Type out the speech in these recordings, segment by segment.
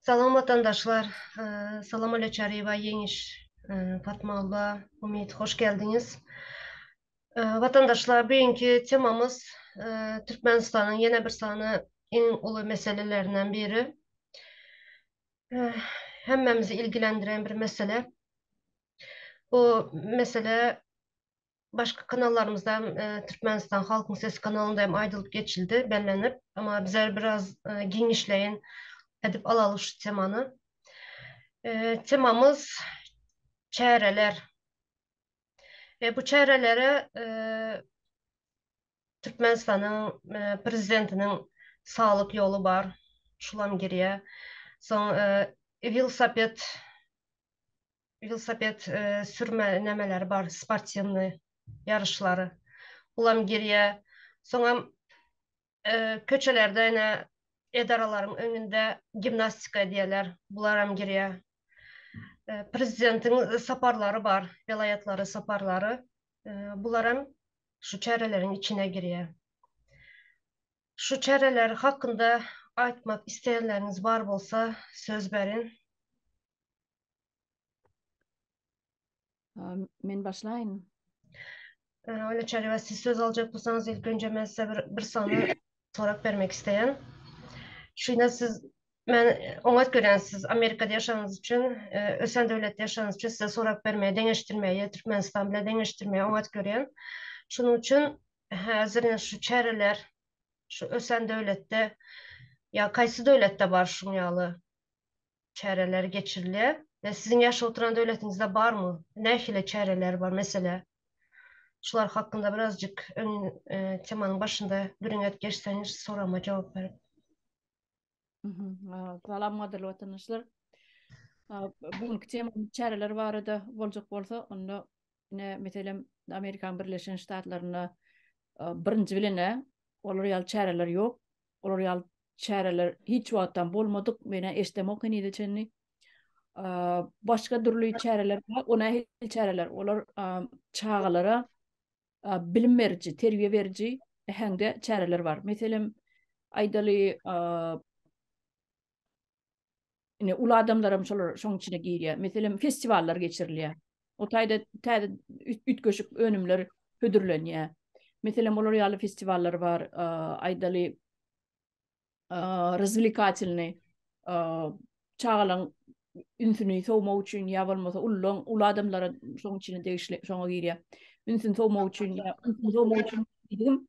Salam watandaşlar, Salam Olya Çaryýewa, Ýeňiş, Fatma abla, Umyt hoş geldiňiz. Watandaşlar, bu günki temamyz Türkmenistanyň ýene bir sany iň uly meselelerinden biri. Hemmämizi ilgilendiren bir mesele. Bu mesele Başga kanallarymyzda hem Türkmenistan Halkyň Sesi kanalynda hem aýdylyp geçildi, bellenip. Amma bizler biraz giňişleýin edip alaly şu temany. Temamyz çäreler. We bu çärelere Türkmenistanyň prezidentiniň saglyk ýoly bar, şulam girýär. Soň welosiped Welosiped sürme nämeleri bar, sportiwnyý ýaryşlary. Bulam girýär. Soňam köçelerde ine edaralaryň öňünde gimnastika edýärler. Bularam girýär. Prezidentiň saparlary bar, welaýatlara saparlary. Bularam şu çäreleriň içine girýär. Şu çäreler hakynda aýtmak isleýänleriňiz bar bolsa söz berin. Men başlaýyn. Öyle Çaryýewa siz söz aljak bolsaňyz ilk önce men size bir, bir sany sorak bermek isteýän. Şuna siz men oňat görýän siz Amerikada ýaşanyňyz üçin, e, ösen döwletde ýaşanyňyz üçin size sorak bermeye, deňeşdirmeye, Türkmenistan bilen deňeşdirmeye oňat görýän. Şunuň üçin häzir şu çäreler şu ösen döwletde ýa kaýsy döwletde bar şuň ýaly çäreler geçirilýär we siziň ýaşap oturan döwletiňizde barmy? Nähili çäreler bar mesele? Şular hakynda birazjyk öň temanyň başynda gürrüň edip geçseňiz sorama jogap berip. Salam gadyrly watandaşlar. Bu günki temamyz çäreler barada boljak bolsa, onda ine meselem Amerikanyň Birleşen Ştatlarynda birinji bilen olar ýaly çäreler ýok. Olar ýaly çäreler hiç wagtdan bolmadyk, men eşdemok henize çenli. Başga dürli çäreler bar. O nähili çäreler? Olar çagalara bilim beriji, terbiýe beriji äheňde çäreler bar. Meselem, aýdaly, Ine, uly adamlaram şolar şoň içine girýär. Meselem, festiwallar geçirilýär. O taýda täze üýtgeşik önümler hödürlenýär. Meselem, olar ýaly festiwallar bar. Aýdaly, razwlekatelnyý çagalaryň ünsüni sowmak üçin ýa bolmasa ululaň, uly adamlara şoň içine degişli, şoňa girýär. Ünsüni sowmak üçin ýa ünsüni sowmak üçin diýdigim,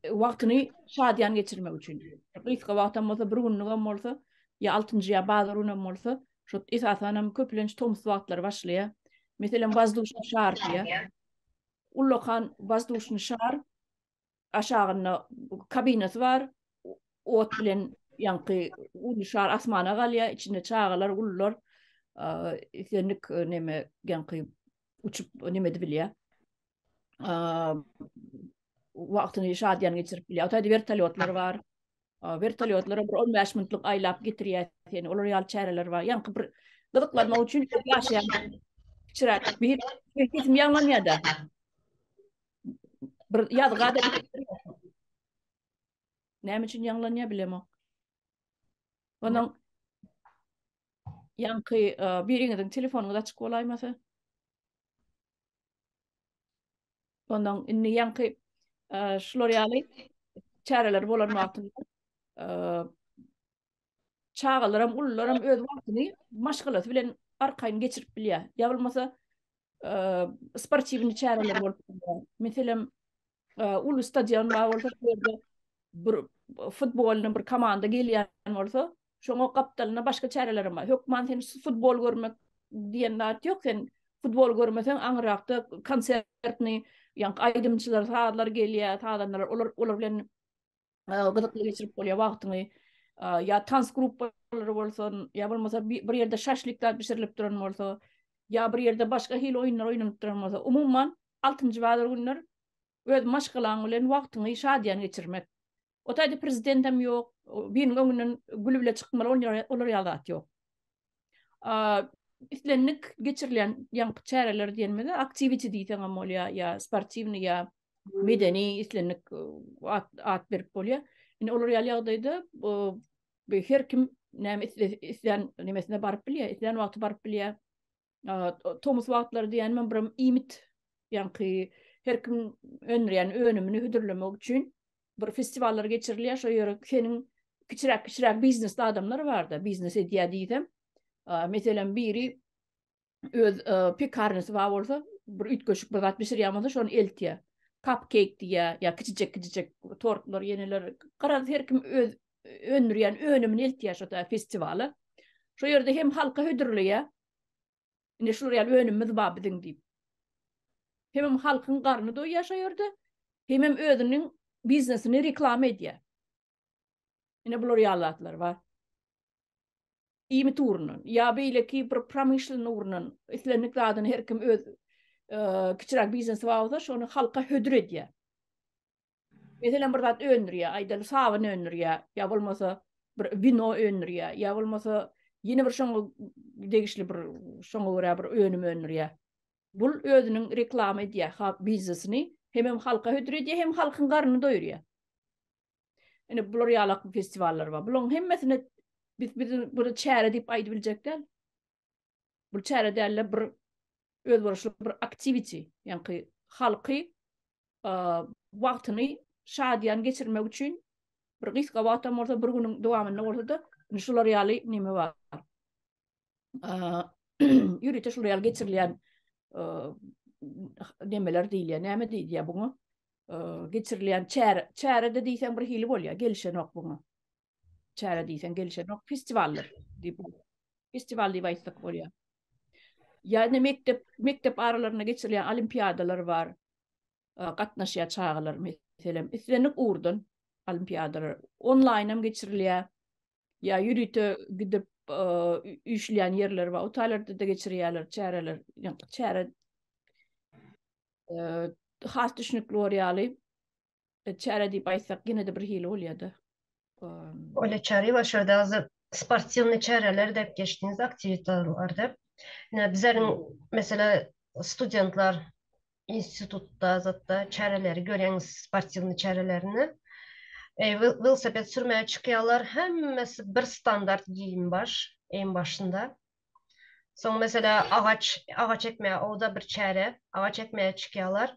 wagtyny şadyýan geçirmek üçin. Gysga wagtam bolsa, bir günlügem bolsa, ýa altynjy ýa bazar günem bolsa, şo esasanam köplenç tomus wagtlary başlaýar. Meselem, wazduşnyý şar diýýär. Ullakan wazduşnyý şar aşagynda kabinasy bar. Ot bilen ýaňky uly şar asmana galýar, içinde çagalar, ulular islendik neme ýaňky uçup neme edip bilýär. wagtyny şadyýan geçirip bilýär. O taýda wertolýotlar bar. Wertolýotlara bir 15 minutlyk aýlap getirýär seni. Olar ýaly çäreler bar. Ýaňky bir gyzyklanmak üçin ýaşaýan kiçiräk bir sesim ýaňlanýar-da. Bir ýazga da Näme üçin ýaňlanýar bilemok. Onuň ýaňky biriňiziň telefonyňyz açyk bolaýmasa. Ondan indi ýaňky e, şular ýaly çäreler bolan wagtynda e, çagalaram, ulularam öz wagtyny maşgalasy bilen arkaýyn geçirip bilýär. Ýa bolmasa e, sportiwny çäreler bolup bilýär. Meselem, uly stadion bar bolsa, şu ýerde bir futbolny bir komanda gelýän bolsa, şoňa gapdalynda başga çäreler hem bar. Hökman sen futbol görmek diýen zat ýok. Sen futbol görmeseň aňyrakda konsertni, ýaňky aýdymçylar, sazlar gelýär, sazandalar, olar olar bilen gyzykly geçirip bolýar wagtyňy. Ýa tans gruppalary bolsun, ýa bolmasa bir ýerde şaşlik zat bişirilip duran bolsa, ýa bir ýerde başga hili oýunlar oýnanyp duran bolsa, umuman altynjy bazar günler öz maşgalaň bilen wagtyňy şadyýan geçirmek. O taýda prezidentem ýok, biriniň öňünden gül bile çykmaly olar ýaly zat ýok. Islendik geçirilýän ýaňky çäreler diýenimize aktiwiti diýseň hem bolýar, ýa sportiwnyý ýa medeni islendik at, at berip bolýar. Indi olar ýaly ýagdaýda. Bu her kim näme islän nemesine baryp bilýär, islän wagty baryp bilýär. Tomus wagtlary diýýänim bir iýmit, ýaňky her kim öndürýän önümini hödürlemek üçin bir festiwallar geçirilýär. Şo ýere seniň kiçiräk-kiçiräk biznesli adamlar bar-da, biznes edýär diýsem. Meselem, biri öz pekarnysy bar bolsa, bir üýtgeşik bir zat bişirýän bolsa, şony eltýär. Cupcake diýýär, ýa kiçijek-kiçijek tortlar, ýeneler. Garaz, her kim öz öndürýän önümini eltýär şo festiwala. Şo ýerde hem halka hödürleýär. Ine şular ýaly önümimiz bar biziň diýip. Hemem halkyň garny doýýar şo ýerde, hemem özüniň biznesini reklama edýär. Ine bular ýaly zatlar bar. Iýmit ugrundan ýa beýleki bir promyşlennyý ugrundan islendik zadyny her kim öz kiçiräk biznesi bar bolsa şony halka hödür edýär. Meselem bir zat öndürýär, aýdaly sabyn öndürýär, ýa bolmasa bir wino öndürýär, ýa bolmasa ýene bir şoňa degişli bir şoňa görä bir önüm öndürýär. Bul özüniň reklama edýär ha biznesini, hemem halka hödür edýär, hem halkyň garnyny doýurýar. Ine bular ýalak festiwallar bar. Bularyň hemmesine biz biz bir çäre diýip aýdyp biljek däl. Bu çäre däl-de bir özboluşly bir activity, ýaňky halky wagtyny şadyýan geçirmek üçin bir gysga wagtam bolsa, bir günüň dowamynda bolsa-da şular ýaly neme bar. Ýörite şular ýaly geçirilýän nemeler diýilýär. Näme diýilýär buňa? Geçirilýän çäre, çäre-de diýseň bir hili bolýar, gelişenok buňa. Çäre diýseň gelişenok, festiwallar diýip. Festiwal diýip aýtsak bolýar. Ýa-da mekdep, mekdep aralarynda geçirilýän olimpiadalar bar. Gatnaşýar çagalar meselem, islendik ugurdan olimpiadalar onlaýn hem geçirilýär. Ýa ýörite gidip üýşülýän ýerler bar. O taýlarda-da geçirýärler çäreler. Ýa çäre has düşnükli bor ýaly çäre diýip aýtsak ýene-de bir hili bolýar-da. Olja Çaryýewa şu ýerde hazir sportiwnyý çäreler diýip geçdiňiz, aktiwitalar diýip. Ine bizleriň mesele studentler institutda zatda çäreleri görýäňiz sportiwnyý çärelerini. Welosiped sürmäge çykýarlar, hemmesi bir standart geýim baş, eým başynda. Soň mesele agaç, agaç ekmäge o-da bir çäre, agaç ekmäge çykýarlar.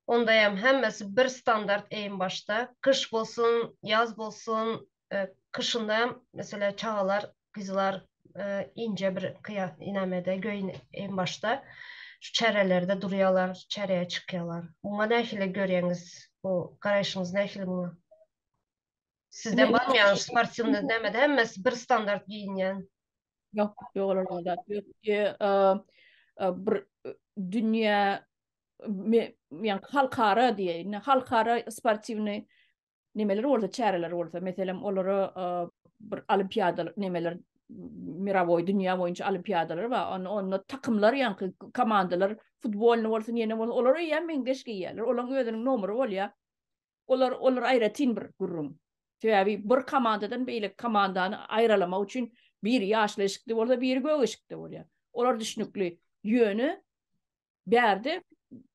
Ondaýam hemmesi bir standart eým başda. Gyş bolsun, ýaz bolsun, gyşyndam mesele çagalar, gyzlar ince bir kyýa inämede göýün eým başda şu çärelerde durýarlar, çäreye çykýarlar. Muňa nähili görýäňiz? Bu garaýşyňyz nähili muňa? Sizde barmy ýa sportiwnyý nämede hemmesi bir standart geýinýän? Ýok, ýok olar zat ýok. Bir dünýä ýa halkara diýeýin, halkara sportiwnyý nemeler bolsa, çäreler bolsa, meselem, olara bir olimpiada nemeler mirowoý dünýä boýunça olimpiadalar bar. Onda onda takymlar ýaňky komandalar futbolny bolsun, ýene bolsun, olar eýýäm meňzeş geýýärler. Olaryň özüniň nomeri bolýar. Olar olar aýratyn bir gürrüň. Sebäbi bir komandadan beýleki komandany aýralamak üçin biri ýaşyl eşikde bolsa, biri gök eşikde bolýar. Olar düşnükli. Ýöne bärde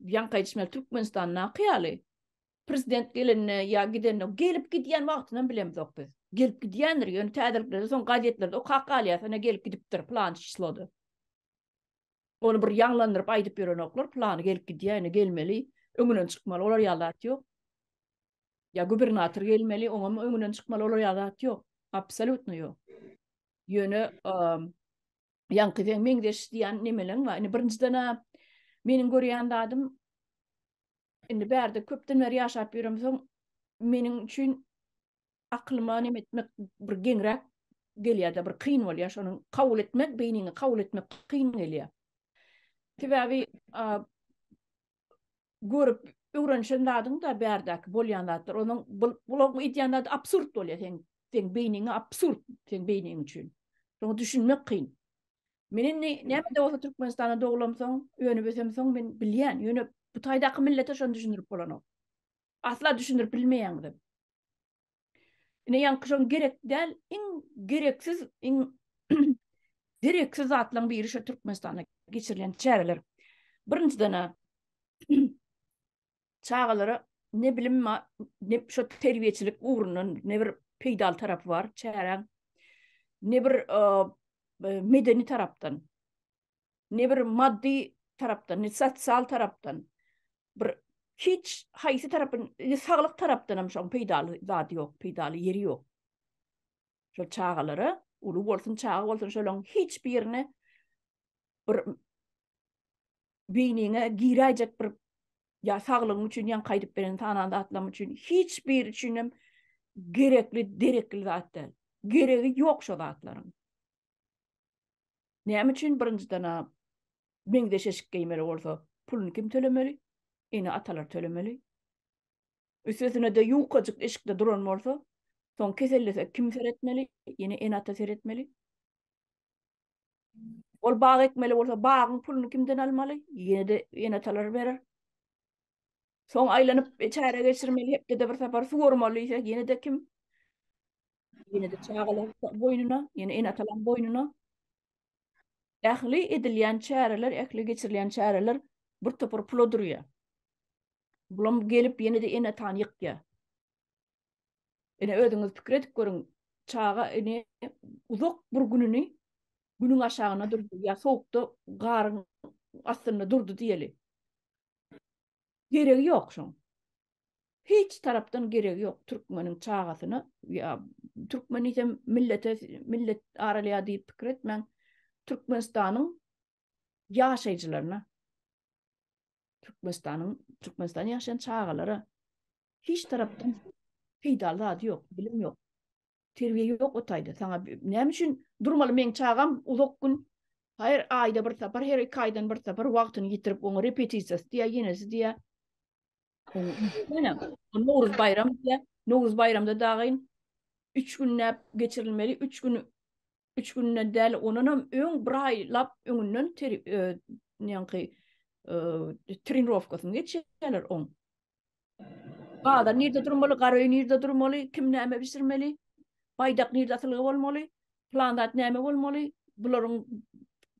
ýaňky aýdyşym ýaly Türkmenistandaky ýaly prezident gelende ýa gidende gelip gidýän wagtynam bilemzok biz. Gelip gidýändir, ýöne täzeliklerde soň gazetlerde okap galýas, ine gelip gidipdir pylan çisloda. Ony bir ýaňlandyryp aýdyp ýörenoklar, pylany gelip gidýär, ine gelmeli, öňünden çykmaly, olar ýaly zat ýok. Ýa gubernator gelmeli, oňam öňünden çykmaly, olar ýaly zat ýok. Absolýutno ýok. Ýöne ýaňky seň meňzeş diýen nemeleň bar. Indi birinjiden-ä meniň görýän zadym indi bärde köpden bäri ýaşap ýöremsoň meniň üçin akylyma neme etmek bir geňräk gelýär-de, bir kyn bolýar. Şonuň kabul etmek, beýniňe kabul etmek kyn gelýär. Sebäbi görüp öwrenişen zadyň da bärdäki bolýan zatlar, onuň bularyň edýän zady absurd bolýar seň seň beýniňe absurd seň beýniň üçin. Şoňa düşünmek kyn. Men indi näme-de bolsa Türkmenistanda doglamsoň, önüp ösemsoň men bilýän, ýöne bu taýdaky millete şony düşündirip bolanok. Asla düşündirip bilmeýäňizem. Ine ýaňky şoň gerek däl, iň gereksiz, iň dereksiz zatlaryň biri şu Türkmenistanda geçirilýän çäreler. Birinjiden çagalara ne bilim ne şu terbiýeçilik ugrundan ne bir. peýdaly tarapy bar çäräň, ne bir medeni tarapdan, ne bir maddy tarapdan, ne sosial tarapdan bir hiç haýsy tarapyn, ne saglyk tarapdan hem şoň peýdaly zady ýok, peýdaly ýeri ýok. Şol çagalara, uly bolsun, çaga bolsun, şolaň hiç birine bir beýniňe giräýjek bir ýa saglygyň üçin ýaňky aýdyp beren sanan zatlarym üçin hiç biri üçin hem gerekli, derekli zat däl. Geregi ýok şo zatlaryň. Näme üçin birinjiden-ä meňzeş eşik geýmeli bolsa, puluny kim tölemeli? Ene-atalar tölemeli. Üstesine-de ýukajyk eşikde duran bolsa, soň kesellese kim seretmeli? Ýene ene-ata seretmeli. Ol bag ekmeli bolsa, bagyň puluny kimden almaly? Ýene-de ene-atalar berer. Soň aýlanyp çäre geçirmeli, hepdede bir sapar suwarmaly diýse, ýene-de kim? Ýene-de çagalar boýnuna, ýene ene-atalaryň boýnuna. Ähli edilýän çäreler, ähli geçirilýän çäreler bir topar pula durýar. Bulam gelip ýene-de ene-atany ýykýar. Ine özüňiz pikir edip görüň, çaga ine uzak bir gününi günüň aşagynda durdy ýa sowukda garyň astynda durdy diýeli. Geregi ýok şoň. Hiç tarapdan geregi ýok türkmeniň çagasyna ýa türkmen diýsem millete millet aralýar diýip pikir etmäň. Türkmenistanyň ýaşaýjylaryna Türkmenistanyň Türkmenistanda ýaşaýan çagalara Hiç tarapdan peýdaly zady ýok, bilim ýok. Terbiýe ýok o taýda. Saňa näme üçin durmaly meň çagam uzak gün her aýda bir sapar, her iki aýdan bir sapar wagtyny ýitirip oňa repetisiýasy diýýär, ýenesi diýýär. Ýene Nowruz baýram diýýär. Nowruz baýramda dagyn 3 günläp geçirilmeli, 3 gün 3 günden däl, ondanam öň bir aýlap öňünden ýaňky trenirowkasyny geçýärler oň. Gazan nirde durmaly, garaöý nirde durmaly, kim näme bişirmeli, baýdak nirde asylgy bolmaly, plan zat näme bolmaly, bularyň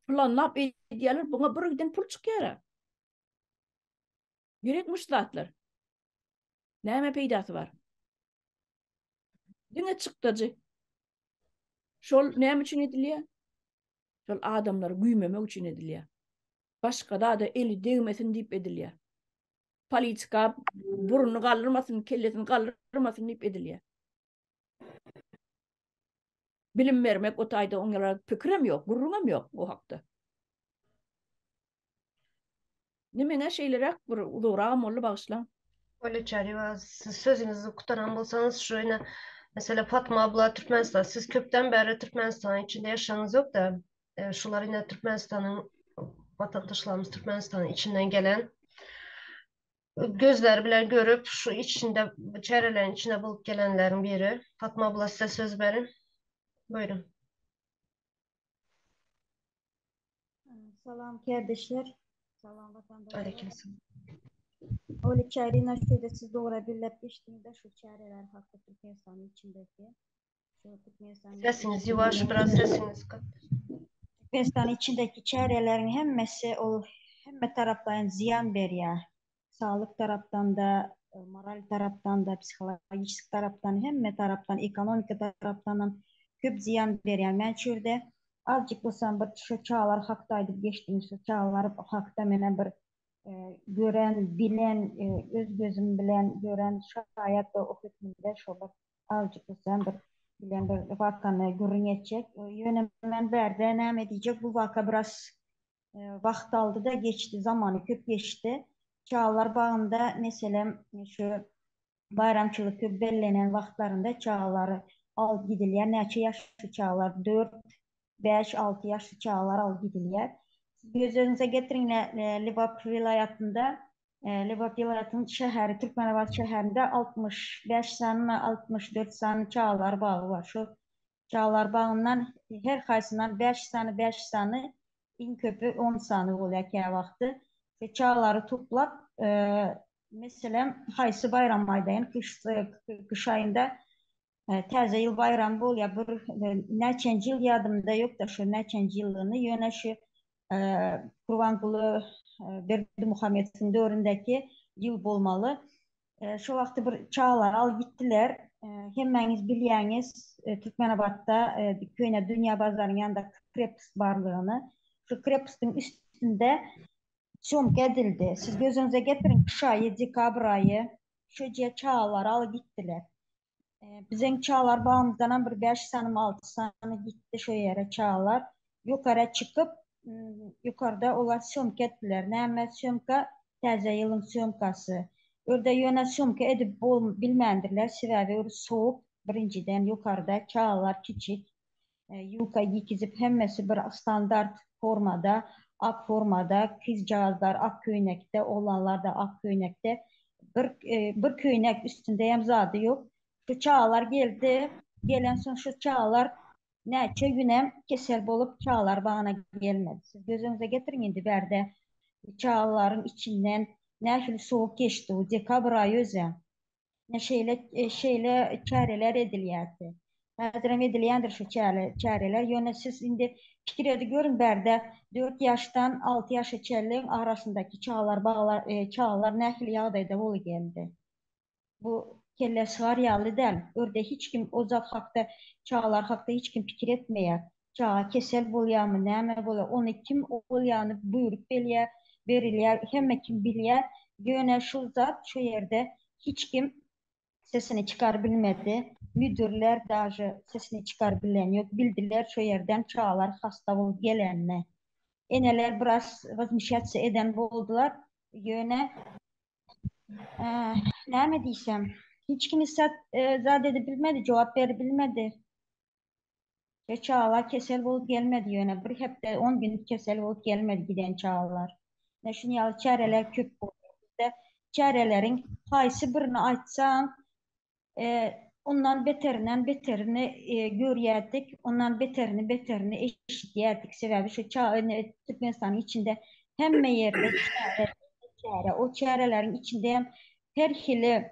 planlap edýärler, buňa bir giden pul çykýar. Gerekmiş zatlar. Näme peýdasy bar? Diňe çykdajy. Şol näme üçin edilýär? Şol adamlary güýmemek üçin edilýär. Başga zada eli degmesin diýip edilýär. Politika burnuny galdyrmasyn, kellesini galdyrmasyn diýip edilýär. Bilim bermek o taýda oňa pikirem ýok, gürrüňem ýok o hakda. Ne meňe şeýleräk bir uzagragam boldy bagyşlaň. Olya Çaryýewa, siz sözüňizi gutaran bolsaňyz şu ine mesela Fatma abla Türkmenistan siz köpden bäri Türkmenistanyň içinde ýaşanyňyz ýok-da şular ine Türkmenistanyň watandaşlarymyz Türkmenistanyň içinden gelen gözleri bilen görüp şu içinde çäreleriň içinde bolup gelenleriň biri. Fatma abla size söz berin. Buyurun. Salam kardeşler. Salam vatandaşlar. Aleyküm Oli Çaryna şeýle siz dogry belläp geçdiňiz-de şu çäreler hakda Türkmenistanyň içindeki. Şu Türkmenistanyň Sesiňiz ýuwaş biraz sesiňiz kat. Türkmenistanyň içindeki çäreleriň hemmesi ol hemme taraplaýyn zyýan berýär. Saglyk tarapdan-da, moral tarapdan-da, psihologiçeski tarapdan, hemme tarapdan, ekonomika tarapdanam köp zyýan berýär. Men şu ýerde azjyk bolsam bir şu çagalar hakda aýdyp geçdim. Şu çagalar hakda menem bir gören, bilen, öz gözüm bilen gören şaýat o hökmünde şo bir azjyk bolsam bir bilen bir wakany gürrüň etjek. Ýöne men bärde näme diýjek, bu waka biraz wagt aldy-da geçdi, zamany köp geçdi. Çagalar bagynda meselem şu baýramçylyk köp bellenen wagtlarynda çagalary alyp gidilýär. Näçe ýaşly çagalar? Dört, bäş, alty ýaşly çagalar alyp gidilýär. Siz göz öňüňize getiriň, Lebap welaýatynda, Lebap welaýatynyň şäheri Türkmenabat şäherinde 65 sanymy, 64 sany çagalar bagy bar. Şu Çagalar bagyndan her haýsyndan bäş sany, bäş sany, iň köpi on sany bolýar käwagty. Şo çagalary toplap, meselem, haýsy baýram aýdaýyn, gyş, gyş aýynda Täze ýyl baýramy bolýar. Bir näçenji ýyl ýadymda ýok-da, şo näçenji ýyllygyny, ýöne şu Gurbanguly Berdimuhamedowyň döwründäki ýyl bolmaly. Şo wagty bir çagalary alyp gitdiler. Hemmäňiz bilýäňiz, Türkmenabatda köne Dünýä bazaryň ýanynda krepst barlygyny. Şu krepstiň üstünde sýomka edildi. Siz göz öňüňize getiriň, gyş aýy, dekabr aýy, şo ýere çagalary alyp gitdiler. Biziň çagalar bagymyzdanam bir bäş sanymy, alty sany gitdi şo ýere çagalar. Ýokara çykyp, ýokarda olar sýomka etdiler. Näme sýomka? Täze ýylyň sýomkasy. Örde ýöne sýomka edip bol bilmändirler, sebäbi ör sowuk birinjiden ýokarda çagalar kiçik. Ýuka gikizip hemmesi bir standart formada, ak formada, kyzjagazlar ak köýnekde, oglanlar-da ak köýnekde. Bir bir köýnek üstündeýem zady ýok. Şu çagalar geldi, gelensoň şu çagalar Näçe günem kesel bolup çagalar bagyna gelmedi. Siz göz öňüňize getiriň indi bärde çagalaryň içinden nähili sowuk geçdi bu dekabr aýy özem. Ine şeýle şeýle çäreler edilýärdi. Häzirem edilýändir şu çäre çäreler. Ýöne siz indi pikir edip görüň bärde dört ýaşdan alty ýaşa çenli arasyndaky çagalar baglar çagalar nähili ýagdaýda bolup geldi. Bu kelle sygar ýaly däl. Örde hiç kim o zat hakda, çagalar hakda hiç kim pikir etmeýär. Çaga kesel bolýarmy, näme bolýar, ony kim bolýany buýruk belýär, berilýär, hemme kim bilýär. Ýöne şu zat şu ýerde hiç kim sesini çykar bilmedi. Müdirler daže sesini çykar bilen ýok. Bildiler şu ýerden çagalar hasta bolup gelenini. Eneler biraz wozmuşýatsa eden boldular. Ýöne Näme diýsem, hiç kim zat, zat edip bilmedi, jogap berip bilmedi. Ve çagalar kesel bolup gelmedi ýöne bir hepde 10 gün kesel bolup gelmedi giden çagalar. Ne şuny ýaly çäreler köp boldy. Bizde çäreleriň haýsy birini aýtsaň, ondan beterinden beterini görýärdik, ondan beterini beterini eşidýärdik. Sebäbi şu Türkmenistanyň içinde hemme ýerde çäre, çäre. O çäreleriň içinde hem her hili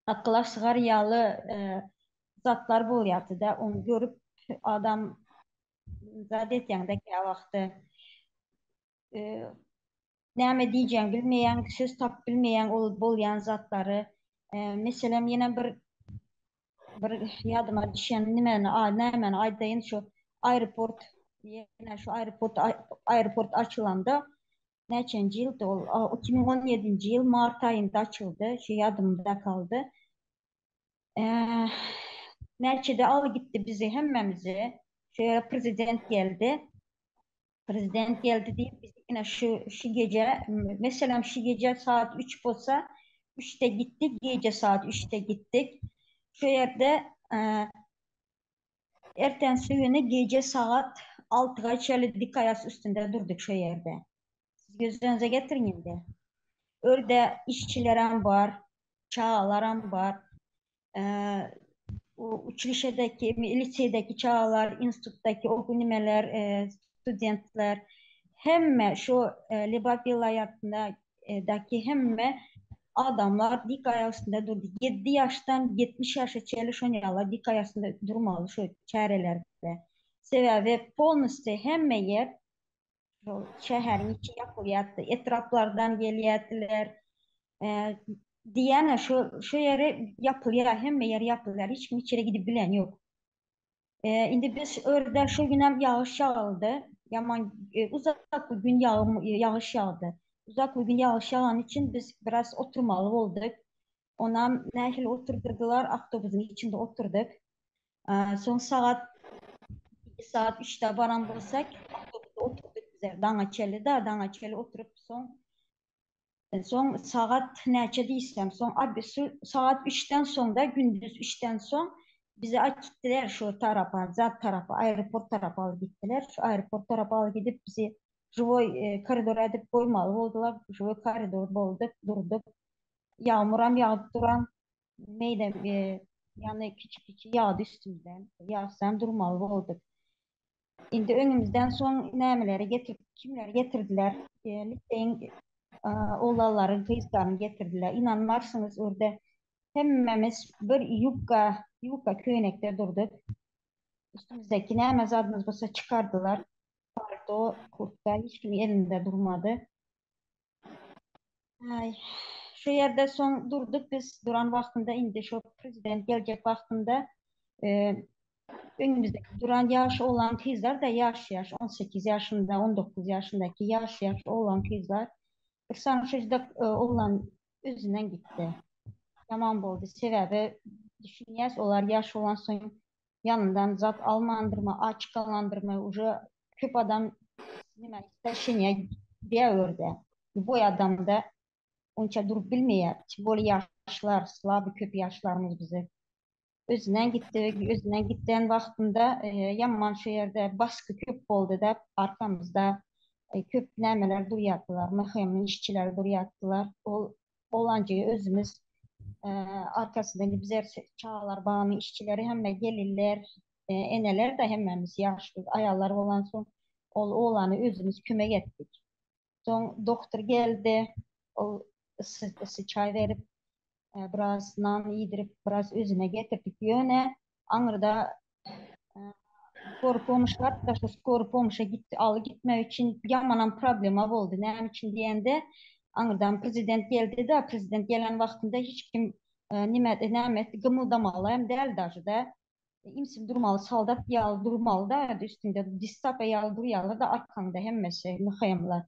akyla sygar ýaly zatlar bolýardy-da. Ony görüp adam zat etýäň-de käwagty. Näme diýjegiňi bilmeýäň, söz tapyp bilmeýäň ol bolýan zatlary. Meselem, ýene bir bir ýadyma düşen nimäni, nämäni aýdaýyn, şu aeroport, ýene şu aeroport aeroport açylanda näçenji ýyldy ol? 2017-nji ýyl mart aýynda açyldy, şu ýadymda kaldy. Näçede al gitdi bizi hemmämizi. Şu ýere prezident geldi. Prezident geldi diýip biz ine şu şu gece meselem şu gece saat 3 bolsa 3-de gitdik gece saat 3-de gitdik. Şu ýerde e, ertensi güni gece saat 6-ga çenli dik aýak üstünde durduk şu ýerde. Siz göz öňüňize getiriň indi. Örde işçilerem bar, çagalaram bar. E, uçilişedeki, liseýdeki çagalar, institutdaki okuw nimeler, e, studentler hemme şu e, Lebap welaýatyndaky hemme adamlar dik aýak üstünde durdy. 7 ýaşdan 70 ýaşa çenli şon ýaly dik aýak üstünde durmaly şu çärelerde. Sebäbi polnusty hemme ýer şol şäheriň içi ýapylýardy. Etraplardan gelýärdiler. E, diýene şu şu ýeri ýapylýar, hemme ýer ýapylýar. Hiç kim içeri gidip bilen ýok. E, indi biz örde şu günem ýagyş ýagyldy. Ýaman e, uzak bir gün ýagym ýagyş ýagdy. Uzak bir gün ýagyş ýagan üçin biz biraz oturmaly bolduk. Onam nähili oturdyrdylar, awtobusyň içinde oturdyk. E, soň sagat 2 saat 3-de baran bolsak, awtobusda oturduk bizler. Daňa çenli da, daňa çenli oturyp soň Soň sagat näçe diýsem, soň abi sagat üçden soň da gündüz üçden soň bizi alyp gitdiler şu tarapa, zat tarapa, aeroport tarapa alyp gitdiler. Şu aeroport tarapa alyp gidip bizi živoý e, koridor edip goýmaly boldular. Živoý koridor bolduk, durduk. Ýagmuram ýagyp duran, meýde e, ýagny kiçi-kiçi ýagdy üstümizden. Ýagsam durmaly bolduk. Indi öňümizden soň nämeleri getirip, kimleri getirdiler? E, liseýiň e, oglanlaryň, gyzlaryny getirdiler. Inanmarsyňyz, orada hemmämiz bir ýubka, ýubka köýnekde durduk. Üstümizdeki näme zadymyz bolsa çykardylar. Palto, kurtka hiç kim elinde durmady. Ay, Şu ýerde soň durduk biz duran wagtynda indi şu prezident geljek wagtynda e, öňümizde duran ýaş oglan gyzlar da ýaş ýaş 18 ýaşynda 19 ýaşyndaky ýaş ýaş oglan gyzlar bir sany şeýle e, oglan özünden gitdi. Ýaman boldy. Sebäbi düşünýäs olar ýaş bolan soň ýanyndan zat almandyrmy, aç galandyrmy, уже köp adam nime isteşenýä diýerdi. Bu adamda onça durup bilmeýär. Bol ýaşlar, slaby köp ýaşlarymyz bize. Özünden gitdi, özünden gitden wagtynda e, ýaman şu ýerde baskı köp boldy da arkamyzda e, köp nämeler durýardylar, MHM işçileri durýardylar. Ol olancıyı özümüz e, arkasından bizler çağlar bağının işçileri hemme gelirler, e, eneler de hemmemiz yaşlı ayarlar olan son ol oğlanı özümüz kömek ettik. Son doktor geldi, o ısı, ısı çay verip e, biraz nan yedirip biraz özüne getirdik. Yöne Anırda e, skor pomuşlar da şu skor pomuşa gitti alı gitme için yamanan problema oldu. Ne için diyende Anırdan prezident geldi de prezident gelen vaktinde hiç kim e, nimet nemet gımıldamalı hem değil daşı da imsim durmalı saldat yağlı durmalı da üstünde distapa yağlı duruyorlar da arkanda hemmesi mühemmler.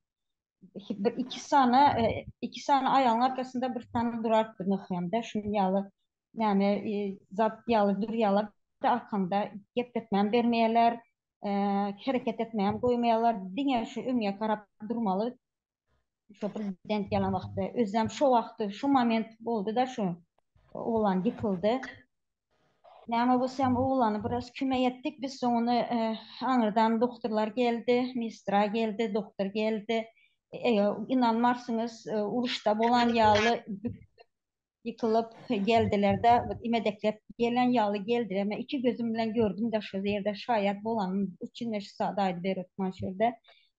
Bir iki tane e, iki tane ayağın arkasında bir tane durar mühemmde şunu yağlı yani e, zat yağlı duruyorlar da arkanda gep etmem bermeyeler e, hareket etmem koymayalar diňe şu öňe karap durmaly şu prezident gelen wagtda özem şu wagty şu moment boldy da şu oğlan yıkıldı. Näme bolsam oğlanı biraz kömek ettik. Biz soňuna e, aňyrdan doktorlar geldi, mistra geldi, doktor geldi. E, inanmarsyňyz, e, uruşda bolan ýaly yıkılıp geldiler de imedeklep gelen ýaly geldiler. Men iki gözüm bilen gördüm de şu ýerde şaýat bolan üçin şu sadaydı berötman şurada.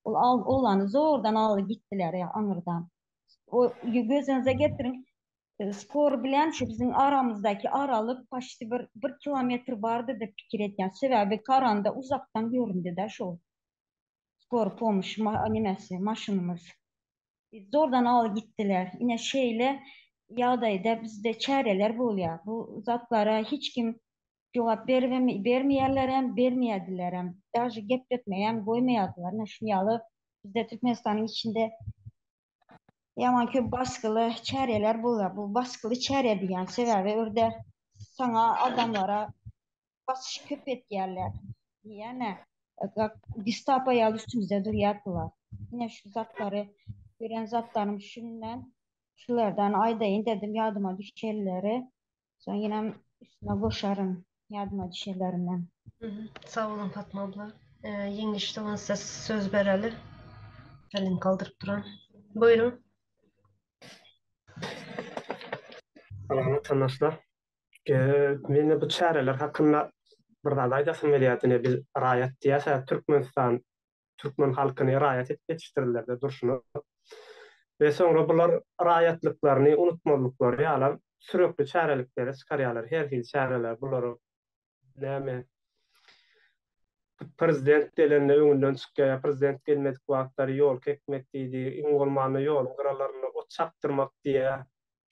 Ol al oğlanı zordan aldı gittiler ya aňyrdan. O gözünüze getirin. E, skor bilen şu bizim aramızdaki aralık почти bir, bir kilometre vardı da pikir etken. Sebäbi karanda uzaktan göründü de şu. Skor pomş ma nimesi maşınımız. E, Zordan al gittiler. Yine şeyle ýagdaýda bizde çäreler bolýar. Bu zatlara hiç kim jogap berme bermeýärler bermeýärdiler hem. Daži gepletmeýän goýmaýardylar. Ne şunu ýaly bizde Türkmenistanyň içinde Yaman köp baskılı çäreler bolýar. Bu baskılı çäre diýen sebäbi orada sana adamlara basyş köp etýärler. Yani Gestapo ýaly üstümüzde durýardylar. Yine şu zatlary gören zatlarym şundan şulardan aýdaýyn dedim ýadyma düşenleri. Soň ýene üstüne goşaryn ýadyma düşenlerinden. Sag boluň Fatma abla. Ee, Ýeňiş dogan size söz bereli. Elini kaldyryp duran. Buyurun. Salam watandaşlar. Men bu çäreler hakynda bir zat aýdasym gelýär. Ine biz raýat diýýäs, Türkmenistan türkmen halkyny raýat edip ýetişdirilerde durşuna. We soňra bular raýatlyklaryny unutmazlyklary ýalam sürekli çärelikleri çykarýarlar. Her hili çäreler bulara näme prezident gelende öňünden çykýar, ýa prezident gelmedik wagtlary ýolka ekmek diýdi, iň bolmanda ýoluň gyralarynda ot çapdyrmak diýýär.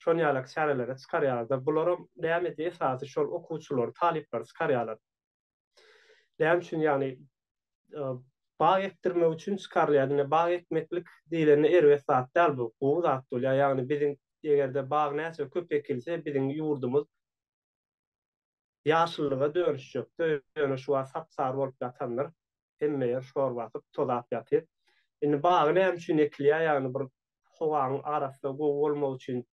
Şon ýalak çäreleri çykarýarlar. Bularam näme diýip esasy şol okuwçylary, talyplary çykarýarlar. Näme üçin ýagny bag ekdirmek üçin çykarylýar. Ine bag ekmeklik diýlende erbet zat däl bu, gowy zat bolýar. Ýagny biziň eger-de bag näçe köp ekilse biziň ýurdumyz ýaşyllyga dönüşjekdi. Ýöne şu wagt sap-sary bolup ýatandyr. Hemme ýer şor basyp, tozap ýatyr. Indi bagy näme üçin ekilýär? Ýagny bir howanyň arassa gowy bolmagy üçin,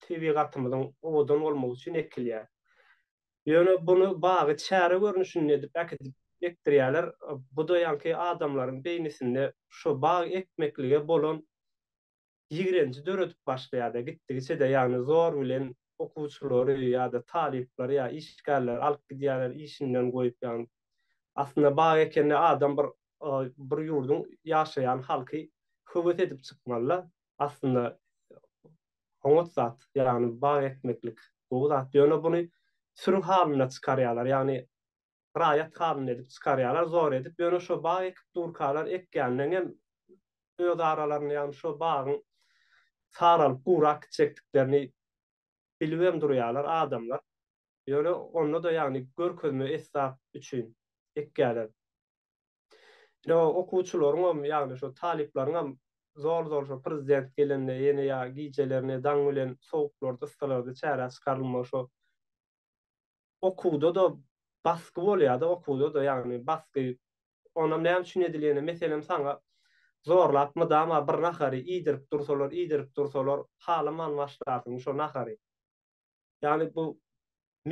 tebigatymyzyň owadan bolmagy üçin ekilýär. Ýöne buny bagy çäre görnüşinde edip äkidip ekdirýärler. Bu-da ýaňky adamlaryň beýnisinde şu bag ekmeklige bolan ýigrenji döredip başlaýar-da gitdigiçe-de, ýagny zor bilen okuwçylary ýa-da talyplary ýa işgärleri alyp gidýärler işinden goýup, ýagny aslynda bag ekende adam bir bir ýurduň ýaşaýan halky höwes edip çykmaly-da, aslynda oňat zat, ýagny bag ekmeklik gowy zat, ýöne buny süri halynda çykarýarlar, ýagny raýat halynda edip çykarýarlar, zor edip, ýöne şo bag ekip durkalar ekýänleňem öz aralarynda, ýagny şo bagyň. Saralyp gurak gitjekdiklerini bilibem durýarlar adamlar. Ýöne onda-da ýagny görkezme esbap üçin ekýärler. Ine okuwçylaryňam ýagny şo talyplaryňam zol-zol şo prezident gelende ýene ýa gijelerine daň bilen sowuklarda yssylarda çärä çykarylmagy şo okuwda-da basgy bolýar-da okuwda-da ýagny basgy onam näme üçin edilýäni meselem saňa zorlap mydama bir nahary iýdirip dursalar iýdirip dursalar halaman başlarsyň şo nahary. Ýagny bu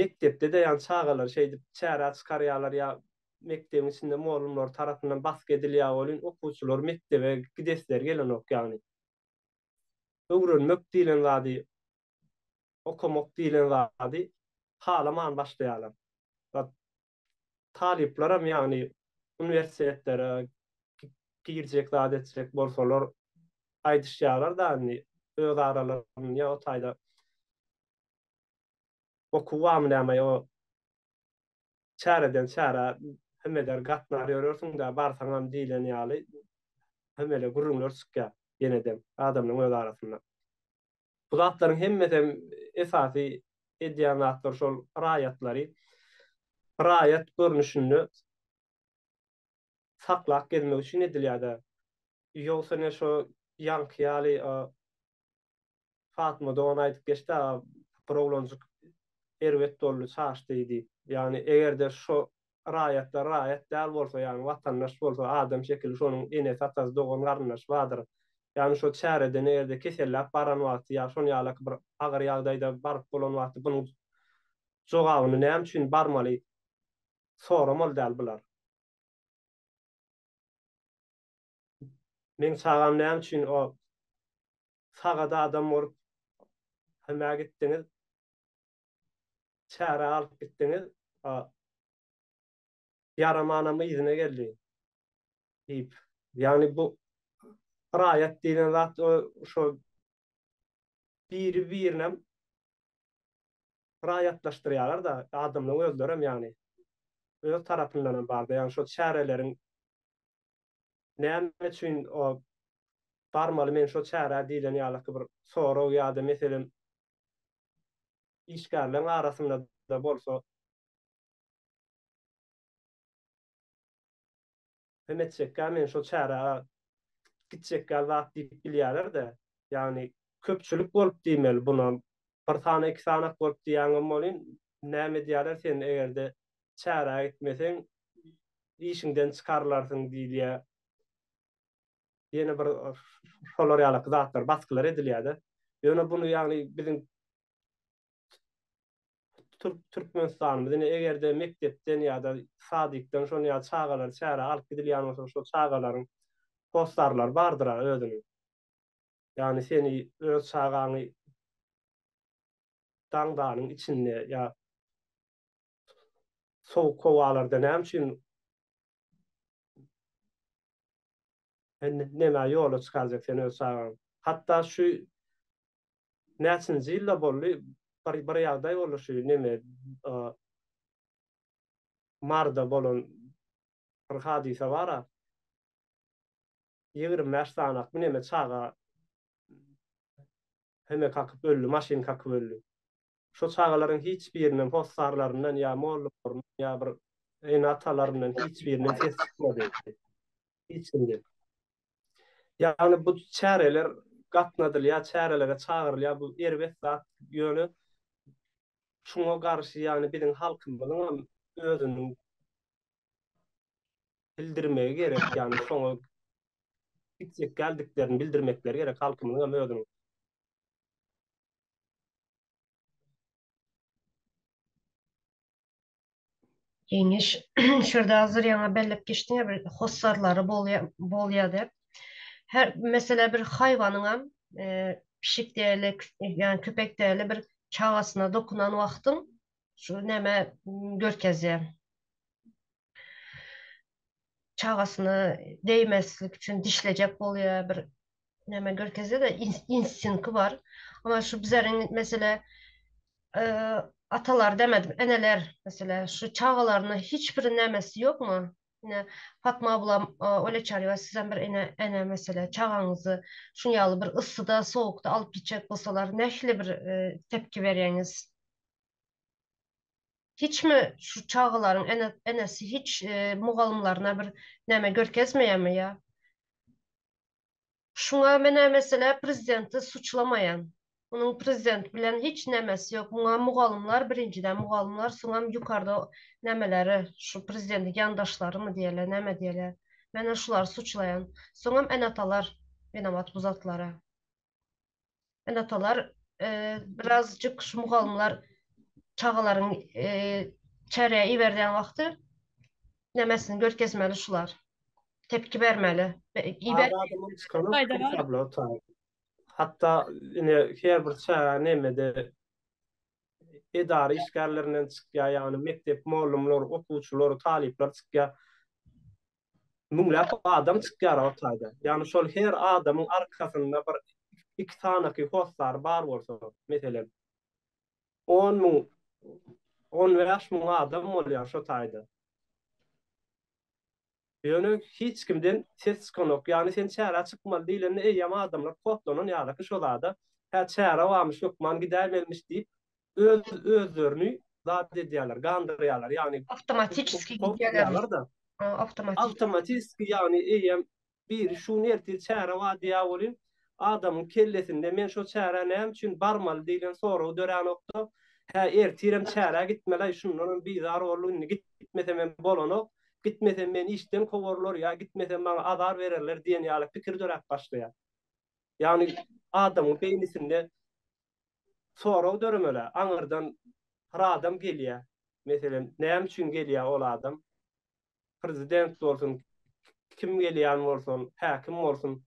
mekdepde-de ýagny çagalary şeýdip çärä çykarýarlar ýa mekdebiň içinde mugallymlar tarapyndan basgy edilýär welin okuwçylar mekdebe gidesleri gelenok ýagny. Öwrenmek diýlen zady, okamak diýlen zady halaman başlaýarlar. Talyplaram ýagny uniwersitetlere girjek zat etjek bolsalar aýdyşýarlar-da indi öz aralarynda ýa o taýda okuw barmy näme ýa o çäreden çärä hemmeler gatnar ýörersiň-dä barsaňam diýlen ýaly hemele gürrüňler çykýar ýenedem adamlaryň öz arasynda. Bu zatlaryň hemmesem esasy edýän zatlar şol raýatlary raýat görnüşinde saklap gezmek üçin edilýär-de. Ýogsa ne şo ýaňky ýaly Fatma dogan aýdyp geçdi bir oglanjyk erbet boldy çaşdy diýip. Ýagny eger-de şo raýatlar raýat däl bolsa, ýagny watandaş bolsa, adam şekilli şonuň enesi, atasy, dogan garyndaşy bardyr. Ýagny şo çäreden eger-de keselläp baran wagty ýa şon ýalaky bir agyr ýagdaýda baryp bolan wagty bunuň jogabyny näme üçin barmaly soramaly däl bular. Meň çagam näme üçin o sagat adam bolup hemä gitdiňiz çärä alyp gitdiňiz a ýaramanam yzyna geldi diýip. Ýagny bu raýat diýlen zat o şo biri birinem raýatlaşdyrýarlar-da adamlaryň özlerem ýagny öz tarapyndanam barda ýagny şo çäreleriň näme üçin o barmaly men şo çärä diýlen ýalyky bir sorag ýa-da meselem işgärleriň arasynda-da bolsa hem etjekkä men şo çärä gitjekkä zat diýip bilýärler-de. Ýagny köpçülik bolup diýmeli buna. Bir sany, iki sanak bolup diýýäňem welin, näme edýärler sen eger-de çärä gitmeseň işiňden çykarylarsyň diýilýär. Ýene bir şolar ýalyky zatlar, basgylar edilýär-de. Ýöne buny ýagny biziň Türkmenistanymyz ine eger-de mekdepden ýa-da sadikden şony ýaly çagalary çärä alyp gidilýän bolsa şol çagalaryň hossarlary bardyr-a özüniň. Ýagny seni öz çagaňy daňdanyň içinde ýa sowuk howalarda näme üçin Nämä ýola çykarjak sen öz çagaňy. Hatda şu näçinji ýylda boldy, bir bir ýagdaý boldy şu neme Maryda bolan bir hadysa bar-a. 25 sanakmy neme çaga heme kakyp öldi, maşyn kakyp öldi. Şo çagalaryň hiç birinden hossarlaryndan ýa mollumlaryndan ýa bir ene-atalaryndan hiç birinden ses çykmady. Hiç kimden. Ýagny bu çäreler gatnadylýar, çärelere çagyrylýar, bu erbet zat, ýöne şuňa garşy ýagny biziň halkymyzyňam özüniň bildirmegi gerek, ýagny şoňa gitjek däldiklerini bildirmekleri gerek halkymyzyňam özüniň. Ýeňiş, şurada hazir ýaňa belläp geçdiň bir hossarlary bolýa bolýa diýip. Her mesela bir haýwanyňam e, pişik däli, ýani köpek däli bir çagasyna dokunan wagtyň şu näme görkezýär. Çagasyna değmezlik üçin dişlejek bolýar bir näme görkezýär-de instinki bar. Ama şu bizleriň mesela e, atalar demedim, eneler mesela şu çagalaryna hiç bir nämesi ýokmy? Ine, Fatma ablam, Oleçarýewa sizem bir ene, ene mesele, çagaňyzy şuň ýaly bir yssyda, sowukda alyp gitjek bolsalar, nähili bir tepki berýäňiz? Hiçmi şu çagalaryň ene, enesi hiç mugallymlaryna bir näme görkezmeýärmi ýa? Şuňa menä mesele prezidenti suçlamaýan. Munuň prezident bilen hiç nämesi ýok. Muňa mugallymlar birinjiden mugallymlar soňam ýukarda nämeleri şu prezidentiň ýandaşlarymy diýeli näme diýeli. Menä şulary suçlaýan. Soňam ene-atalar winowat bu zatlara. Ene-atalar birazjyk şu mugallymlar çagalaryň çärä iberýän wagty nämesini görkezmeli şular. Tepki bermeli. Iber. Adamam çykanok abla otaý. Hatda ine her bir çäre nemede edara işgärlerinden çykýar, ýagny mekdep mugallymlary, okuwçylar, talyplar çykýar. Müňläp adam çykýar o taýda. Ýagny şol her adamyň arkasynda bir iki sanaky hossary bar bolsa, meselem, on müň, 15 müň adam bolýar şo taýda. Ýöne hiç kimden ses çykanok. Ýagny sen çärä çykmaly diýlende eýýäm adamlar kodlanan ýalyky şo zada. Hä çäre barmyş hökman gidäýmelimiş diýip öz özlerini zat edýärler, gandyrýarlar. Ýagny Awtomatiçeski gidýärler. Awtomatiçeski. Awtomatiçeski ýagny eýýäm biri şu gün ertir çäre bar diýýär welin adamyň kellesinde men şo çärä näme üçin barmaly diýlen sorag döränokda, hä ertirem çärä gitmeli-aý şundanam bizar boldum indi gitmesem hem bolanok, gitmesem meni işden kowarlar ýa gitmesem maňa azar bererler diýen ýaly pikir döräp başlaýar. Ýagny adamyň beýnisinde sorag döremeli, aňyrdan bir adam gelýär, meselem näme üçin gelýär ol adam? Prezident bolsun, kim gelýän bolsun, häkim bolsun,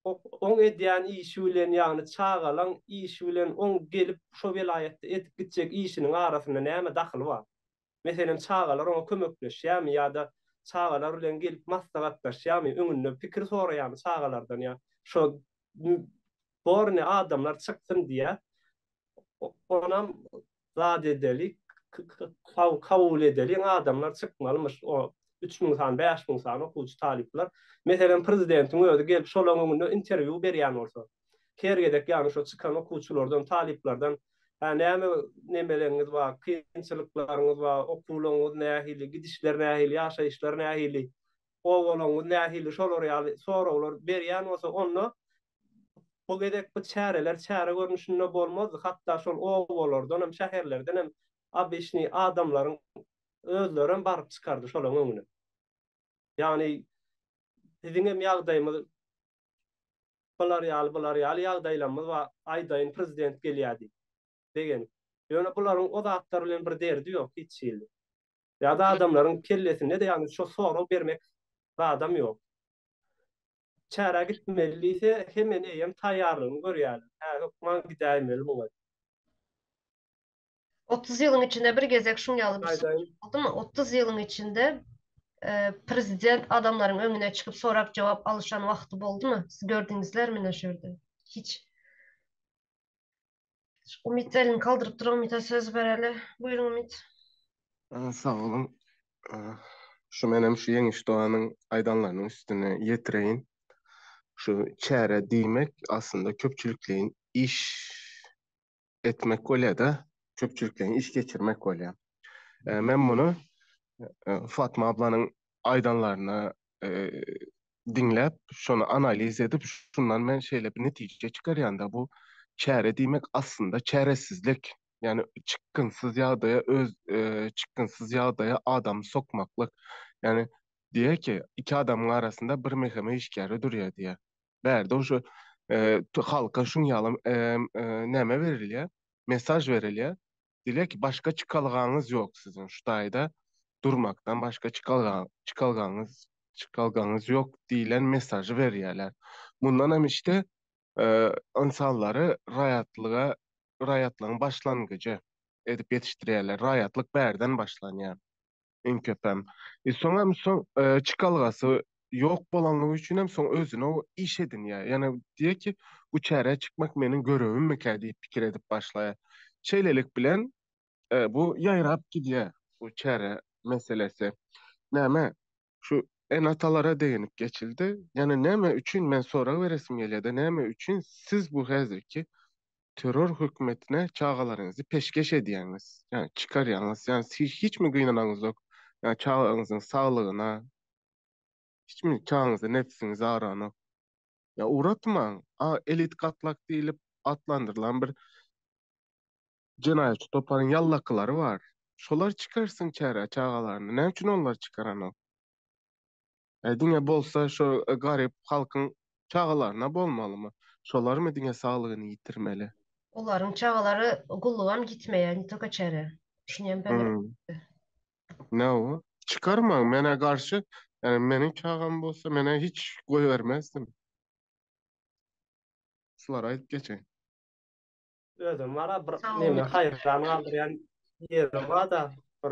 oň edýän işi bilen, ýagny çagalaň işi bilen oň gelip şo welaýatda edip gitjek işiniň arasynda näme dahyly bar? Meselem, çagalar oňa kömekleşýärmi ýa-da çagalar bilen gelip maslahatlaşýarmy, öňünde pikir soraýarmy çagalardan ýa şo borny adamlar çyksyn diýýär. Onam zat edeli, kabul edeliň, adamlar çykmalymyş, o 3000 sany, 5000 sany okuwçy talyplar. Meselem, prezidentiň özi gelip şolaryň öňünde interwýu berýän bolsa, her gezek ýagny şo çykan okuwçylardan, talyplardan, hä näme nemeleňiz bar, kynçylyklaryňyz bar, okuwlaryňyz nähili, gidişler nähili, ýaşaýyşlar nähili, obalaryňyz nähili, şolar ýaly soraglar berýän bolsa, onda Bu gezek bu çäreler çäre görnüşinde bolmazdy, hatda şol obalardanam, şäherlerdenem obyçnyý adamlaryň özlerem baryp çykardy şolaryň öňüne. Ýagny biziňem ýagdaýymyz bular ýaly, bular ýaly ýagdaýlarymyz bar, aýdaýyn prezident gelýär diýip, begenip. Ýöne bularyň o zatlar bilen bir derdi ýok hiç hili. Ýa-da adamlaryň kellesinde-de ýagny şo sorag bermek zadam ýok. Çärä gitmeli diýse, hemen eýýäm taýýarlygyny görýärler. Hä, hökman gidäýmeli muňa. 30 ýylyň içinde bir gezek şuň ýaly bir sorag boldumy? 30 ýylyň içinde prezident adamlaryň öňüne çykyp sorag-jogap alyşan wagty boldumy? Siz gördüňizlermi ine şu ýerde? Hiç. Umyt elini kaldyryp dur, Umyta söz bereli. Buýruň Umyt. Sag boluň. Şu menem şu Ýeňiş doganyň aýdanlarynyň üstüne ýetireýin. Şu çäre diýmek aslynda köpçülikleýin iş etmek bolýar-da, köpçülikleýin iş geçirmek bolýar. Men muny Fatma ablanyň aýdanlaryna diňläp, şony analiz edip, şundan men şeýle bir netije çykarýan-da, bu çäre diýmek aslynda çäresizlik, ýagny çykgynsyz ýagdaýa öz çykgynsyz ýagdaýa adamy sokmaklyk. Ýagny diýýär ki, iki adamyň arasynda bir MHM işgäri durýar diýýär. Bärde şu halka şuň ýaly näme berilýär? Mesaj berilýär. Diýilýär ki, başga çykalgaňyz ýok siziň şu taýda durmakdan başga çykalga çykalgaňyz çykalgaňyz ýok diýlen mesažy berýärler. Mundan hem işte ynsanlary raýatlyga raýatlygyň başlangyjy edip ýetişdirýärler. Raýatlyk bärden başlanýar. Iň köpem. E, soňam soň e, çykalgasy ýok bolanlygy üçin hem soň özüne o iş edinýär. Ýagny diýýär ki, bu çärä çykmak meniň görewimmikä diýip pikir edip başlaýar. Şeýlelik bilen e, bu ýaýrap gidýär bu çäre meselesi. Näme şu ene-atalara deginip geçildi. Ýöne näme üçin men sorag beresim gelýär-de, näme üçin siz bu häzirki terror hökümetine çagalaryňyzy peşgeş edýäňiz? Ýagny çykarýaňyz. Ýagny siz hiçmi gynanaňyzok? Ýagny çagaňyzyň saglygyna, hiçmi çagaňyza nebsiňiz aranok? Ýa ugratmaň. A elit gatlak diýlip atlandyrylan bir jenaýatçy toparyň ýallakylary bar. Şolar çykarsyn çärä çagalaryny. Näme üçin onlar çykaranok? E, diňe bolsa şo garyp halkyň çagalaryna bolmalymy? Şolarmy diňe saglygyny ýitirmeli? Olaryň çagalary gullugam gitmeýär, ne только çärä. Şuny ben Hmm. Ne o? Çykarmaň, menä garşy, ýani meniň çagam bolsa menä hiç goýbermezdim. Şulary aýdyp geçeýin. Özüm bara bir neme haýran galdyrýan ýeri bar-da, bir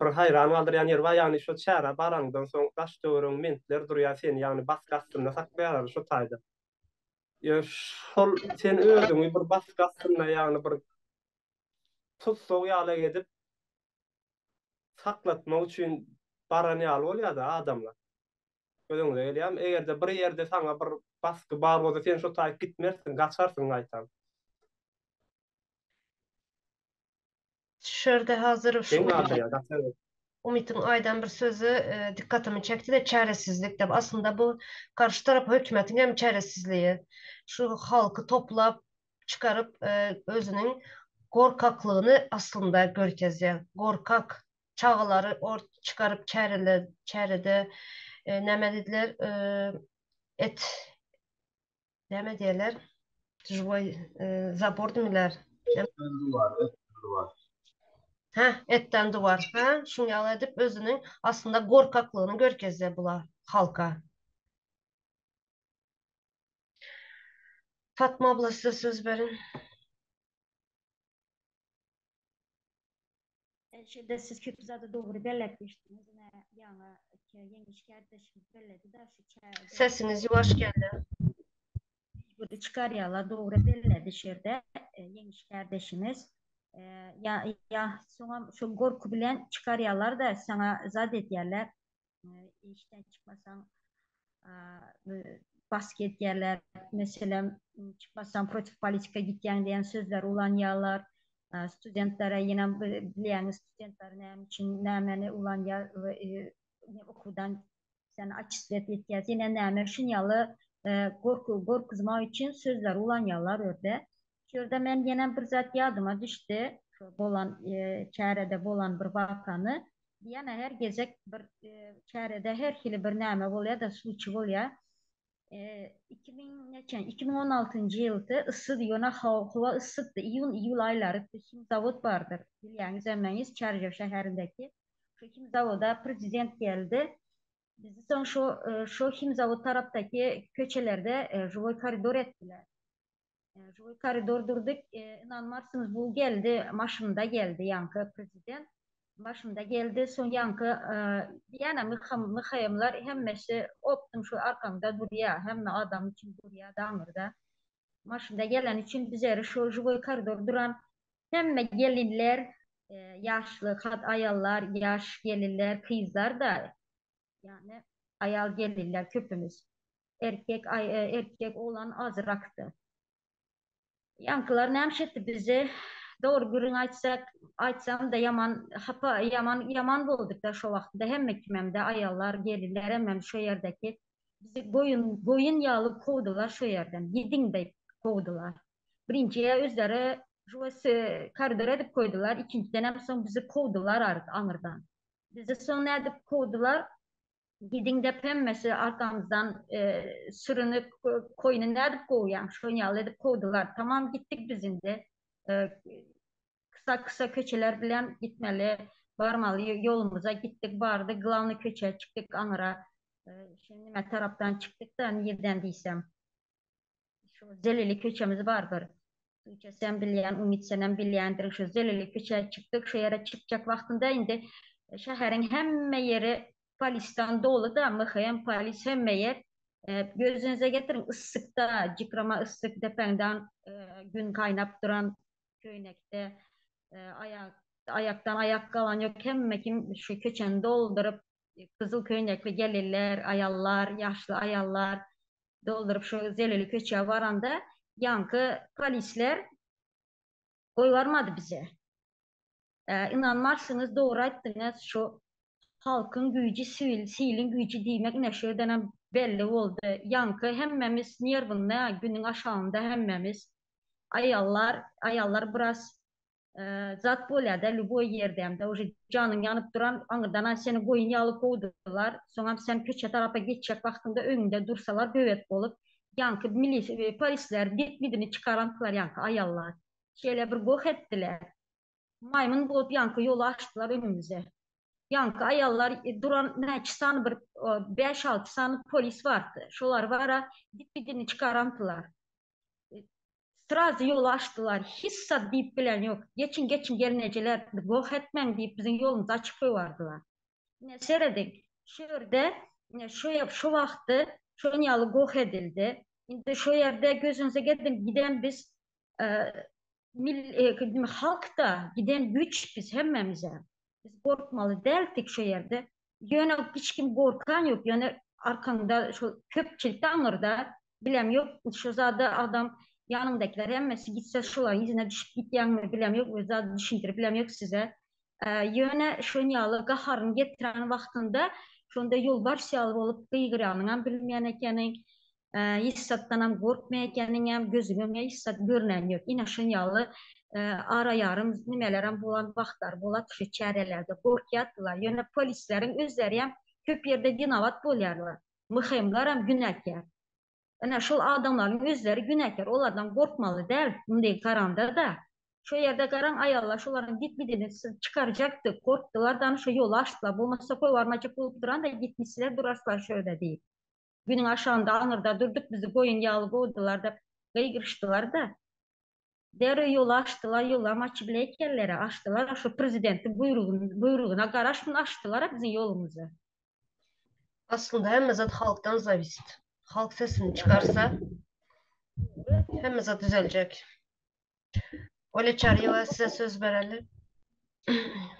bir haýran galdyrýan ýeri bar, ýagny şo çärä baranyňdan soň daş-töweregiň mentler durýar seni, ýagny basgy astynda saklaýarlar şo taýda. Ýa şol sen özüňi bir basgy astynda, ýagny bir tussag ýaly edip saklatmak üçin baran ýaly bolýar-da adamlar. Göz öňüňize gelýärmi? Eger-de bir ýerde saňa bir basgy bar bolsa, sen şo taýyp gitmersiň, gaçarsyň gaýtam. Şu ýerde hazir şu Geň galdyrýar, gaçar. Umytyň aýdan bir sözi dykgatymy çekdi-de, çäresizlik diýip. Aslynda bu garşy tarap hökümetiň hem çäresizligi. Şu halky toplap, çykaryp, özüniň gorkaklygyny aslynda görkezýär. Gorkak çagalary ort çykaryp çäreler çärede e, näme diýdiler e, et näme diýerler živoý e, zabor diýdiler. Etden duwar, etden duwar. Hä, etden duwar. Hä, şuň ýaly edip özüniň aslynda gorkaklygyny görkezýär bular halka. Fatma abla size söz berin. Şeýle siz köp zady dogry belläp geçdiňiz. Ine, ýaňy Ýeňiş kärdeşimiz belledi-de, şu çärede Sesiňiz ýuwaş geldi. Mejbury çykarýarlar, dogry belledi şu ýerde Ýeňiş kärdeşimiz. Ýa, ýa, soňam şu gorky bilen çykarýarlar-da, saňa zat edýärler. Işden çykmasaň, baskı edýärler. Meselem, çykmasaň protiv politika gitýäň diýen sözleri ulanýarlar. Studentlere ýene bilýäňiz, studentler näme üçin nämeni ulanýar we okuwdan sen atçislet etýär. Ýene näme şun ýaly gorky gorkuzmak üçin sözleri ulanýarlar örde. Şu ýerde men ýene bir zat ýadyma düşdi. Şu bolan çärede bolan bir wakany. Diýýän-ä her gezek bir çärede her hili bir näme bolýar-da, sluçy bolýar. 2000 neçe, 2016-njy ýyldy, yssydy, ýöne howa yssydy, iýun, iýul aýlarydy, himzawod bardyr, bilýäňiz hemmäňiz, Çärjew şäherindäki. Şu himzawoda prezident geldi. Bizi soň şu şu himzawod tarapdaky köçelerde žiwoý koridor etdiler. Žiwoý koridor durduk. Ynanmarsyňyz, bu geldi, maşynda geldi ýaňky prezident. Maşynda geldi, soň ýaňky diýýän-ä MHM-ler hemmesi optum şu arkaňda durýar, hemme adam üçin durýar daňyrda. Maşynda geleni üçin bizeri şu žiwoý koridor duran hemme gelinler, ýaşly hat aýallar, ýaş gelinler, kyzlar-da, ýagny aýal gelinler köpümiz. Erkek erkek oglan azrakdy. Ýaňkylar näme etdi bizi? Dogry gürrüň aýtsak, aýtsam-da ýaman hapa, ýaman ýaman bolduk-da şo wagtda hemme kimem-de aýallar, gelinler hemmem şo ýerdeki bizi goýun goýun ýaly kowdular şo ýerden. Gidiň diýip kowdular. Birinji özleri koridor edip goýdular, ikinjidenem soň bizi kowdular aňyrdan. Bizi soň nädip kowdular? Gidiň dep hemmesi arkamyzdan sürünip koýuny nädip kowýaň şon ýaly edip kowdular. Tamam gitdik biz indi. Kysa kysa köçeler bilen gitmeli barmaly ýolumyza gitdik bardyk glawny köçä çykdyk aňyra. Şu nime tarapdan çykdyk da nirden diýsem. Şu Zelili köçemiz bar bir. Tuğçe sen bilýän, Umyt senem bilýändirin. Şu Zelili köçä çykdyk. Şu ýere çykjak wagtynda indi şäheriň hemme ýeri polisden doly da, MHM, polis hemme ýer. Gözüňize getiriň, yssykda, jykrama yssyk depeňden gün gaýnap duran köýnekde, aýak. Aýakdan aýak galan ýok, hemme kim şu köçäni dolduryp, gyzyl köýnekli gelinler, aýallar, ýaşly aýallar dolduryp şu zeleli köçä baranda ýaňky polisler goýbarmady bize. Ynanmarsyňyz dogry aýtdyňyz şu halkyň güýji sil siliň güýji diýmek ine şu ýerdenem belli boldy. Ýaňky hemmämiz nerwinde günüň aşagynda hemmämiz aýallar aýallar biraz zat bolýada lýuboý ýerdemde uje janyň ýanyp duran aňyrdanam seni goýun ýaly kowdular soňam sen köçe tarapa geçjek wagtyňda öňüňde dursalar böwet bolup ýaňky milis polisler bit-bidini çykarandylar ýaňky aýallar şeýle bir goh etdiler maýmyn bolup ýaňky ýoly açdylar öňümize ýaňky aýallar duran näçe sany bir bäş-alty sany polis bardy şolar bara bit-bidini çykarandylar Srazy ýoly açdylar, hiç zat diýip bilen ýok. Geçiň, geçiň gelnejeler, goh etmäň diýip biziň ýolumyzy açyp goýbardylar. Ine serediň, şu ýerde ine şu şu wagtdy şon ýaly goh edildi. Indi şu ýerde gözüňize gediň giden biz mil halkda giden güýç biz hemmämize. Biz gorkmaly däldik şu ýerde. Ýöne hiç kim gorkan ýok. Ýöne arkaňda şol köpçülikde aňyrda bilem ýok. Şu zada adam ýanyňdakiler hemmesi gitse şolaryň yzyna düşüp gitýäňmi bilem ýok. O zady düşündirip bilem ýok size. Ýöne şon ýaly gaharyny getiren wagtynda şonda ýolbars ýaly bolup gygyrýanyňam bilmeýän ekeniň. Hiç zatdanam gorkmaýan ekeniňem gözüň öňüne hiç zat görnen ýok. Ine şon ýaly ara ýarym nimelerem bolan wagtlary bolat şu çärelerde gorkýardylar. Ýöne polisleriň özlerem köp ýerde winowat bolýarlar. MHM-larem günäkär. Ine şol adamlaryň özleri günäkär. Olardan gorkmaly däl munday garanda-da. Şo ýerde garaň aýallar şolaryň gitmidini çykarjakdy gorkdular dany şo ýoly açdylar. Bolmasa goýbarmajak bolup duranda gitmişler duraslar şo ýerde diýip. Günüň aşagynda aňyrda durduk, bizi goýun ýaly kowdular-da, gygyryşdylar-da. Derrew ýoly açdylar, ýollam açyp bileýkenler-ä, açdylar-a, şu prezidentiň buýrugyna garaşman açdylar-a biziň ýolumyzy. Aslynda hemme zat halkdan zawisit. Halk sesini çykarsa hemme zat düzeljek. Olya Çaryýewa size söz bereli.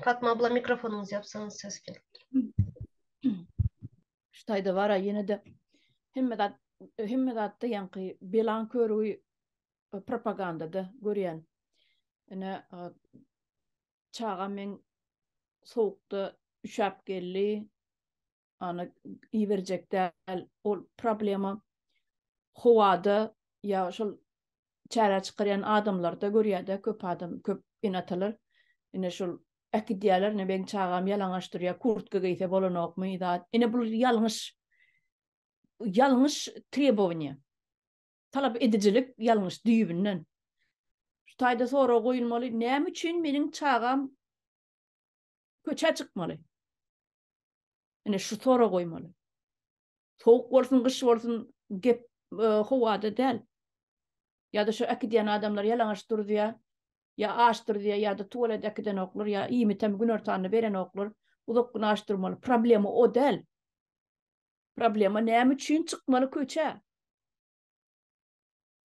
Fatma abla mikrofonyňyzy ýapsaňyz ses gelip dur. Şu taýda bara ýene-de hemme zat hemme zatda ýaňky belaň körügi e, propagandada görýän. Ine e, çaga men sowukda üşäp geldi. Ana iberjek däl. Ol problema howada ýa şol çärä çykarýan adamlarda görýärde köp adam, köp ene-atalar. Ine şol äkidýärler, ine meň çagam ýalaňaç durýar, kurtka geýse bolanokmy zat. Ine bul ýalňyş ýalňyş trebowaniýa. Talap edijilik ýalňyş düýbünden. Şu taýda sorag goýulmaly, näme üçin meniň çagam köçä çykmaly? Ine şu sorag goýmaly. Sowuk bolsun, gyş bolsun gep e, howada däl. Ýa-da şu äkidýän adamlar ýalaňaç durýar, ýa aç durýar, ýa-da tuwalet äkidenoklar, ýa iýmitem günortanda berenoklar. Uzak gün aç durmaly. Problema o däl. Problema näme üçin çykmaly köçä?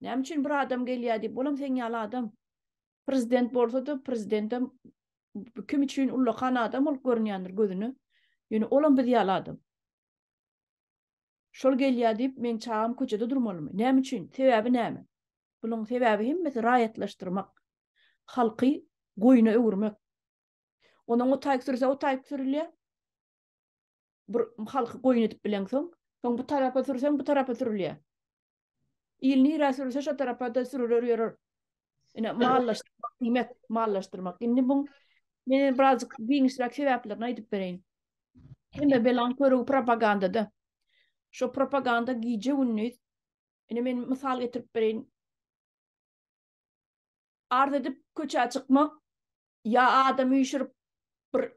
Näme üçin bir adam gelýär diýip, olam seň ýaly adam. Prezident bolsa-da, prezidentem kim üçin ullakan adam bolup görünýändir gözüne. Ýöne olam biz ýaly adam. Şol gelýär diýip, meň çagam köçede durmalymy? Näme üçin? Sebäbi näme? Bunuň sebäbi hemmesi raýatlaşdyrmak. Halky goýuna öwürmek. Onuň o taýyk sürse o taýyk sürülýär. Bir halky goýun edip bileňsoň, soň bu tarapa sürseň bu tarapa sürülýär. Il nirä sürülse şo tarapa-da sürüler ýörer. Ine mallaşdyrmak diýmek, mallaşdyrmak. Indi buň men birazjyk giňişräk sebäplerini aýdyp bereýin. Hemme belaň körügi propagandada. Şo propaganda gije-gündiz ine men mysal getirip bereýin. Arz edip köçä çykmak ýa adam üýşürip bir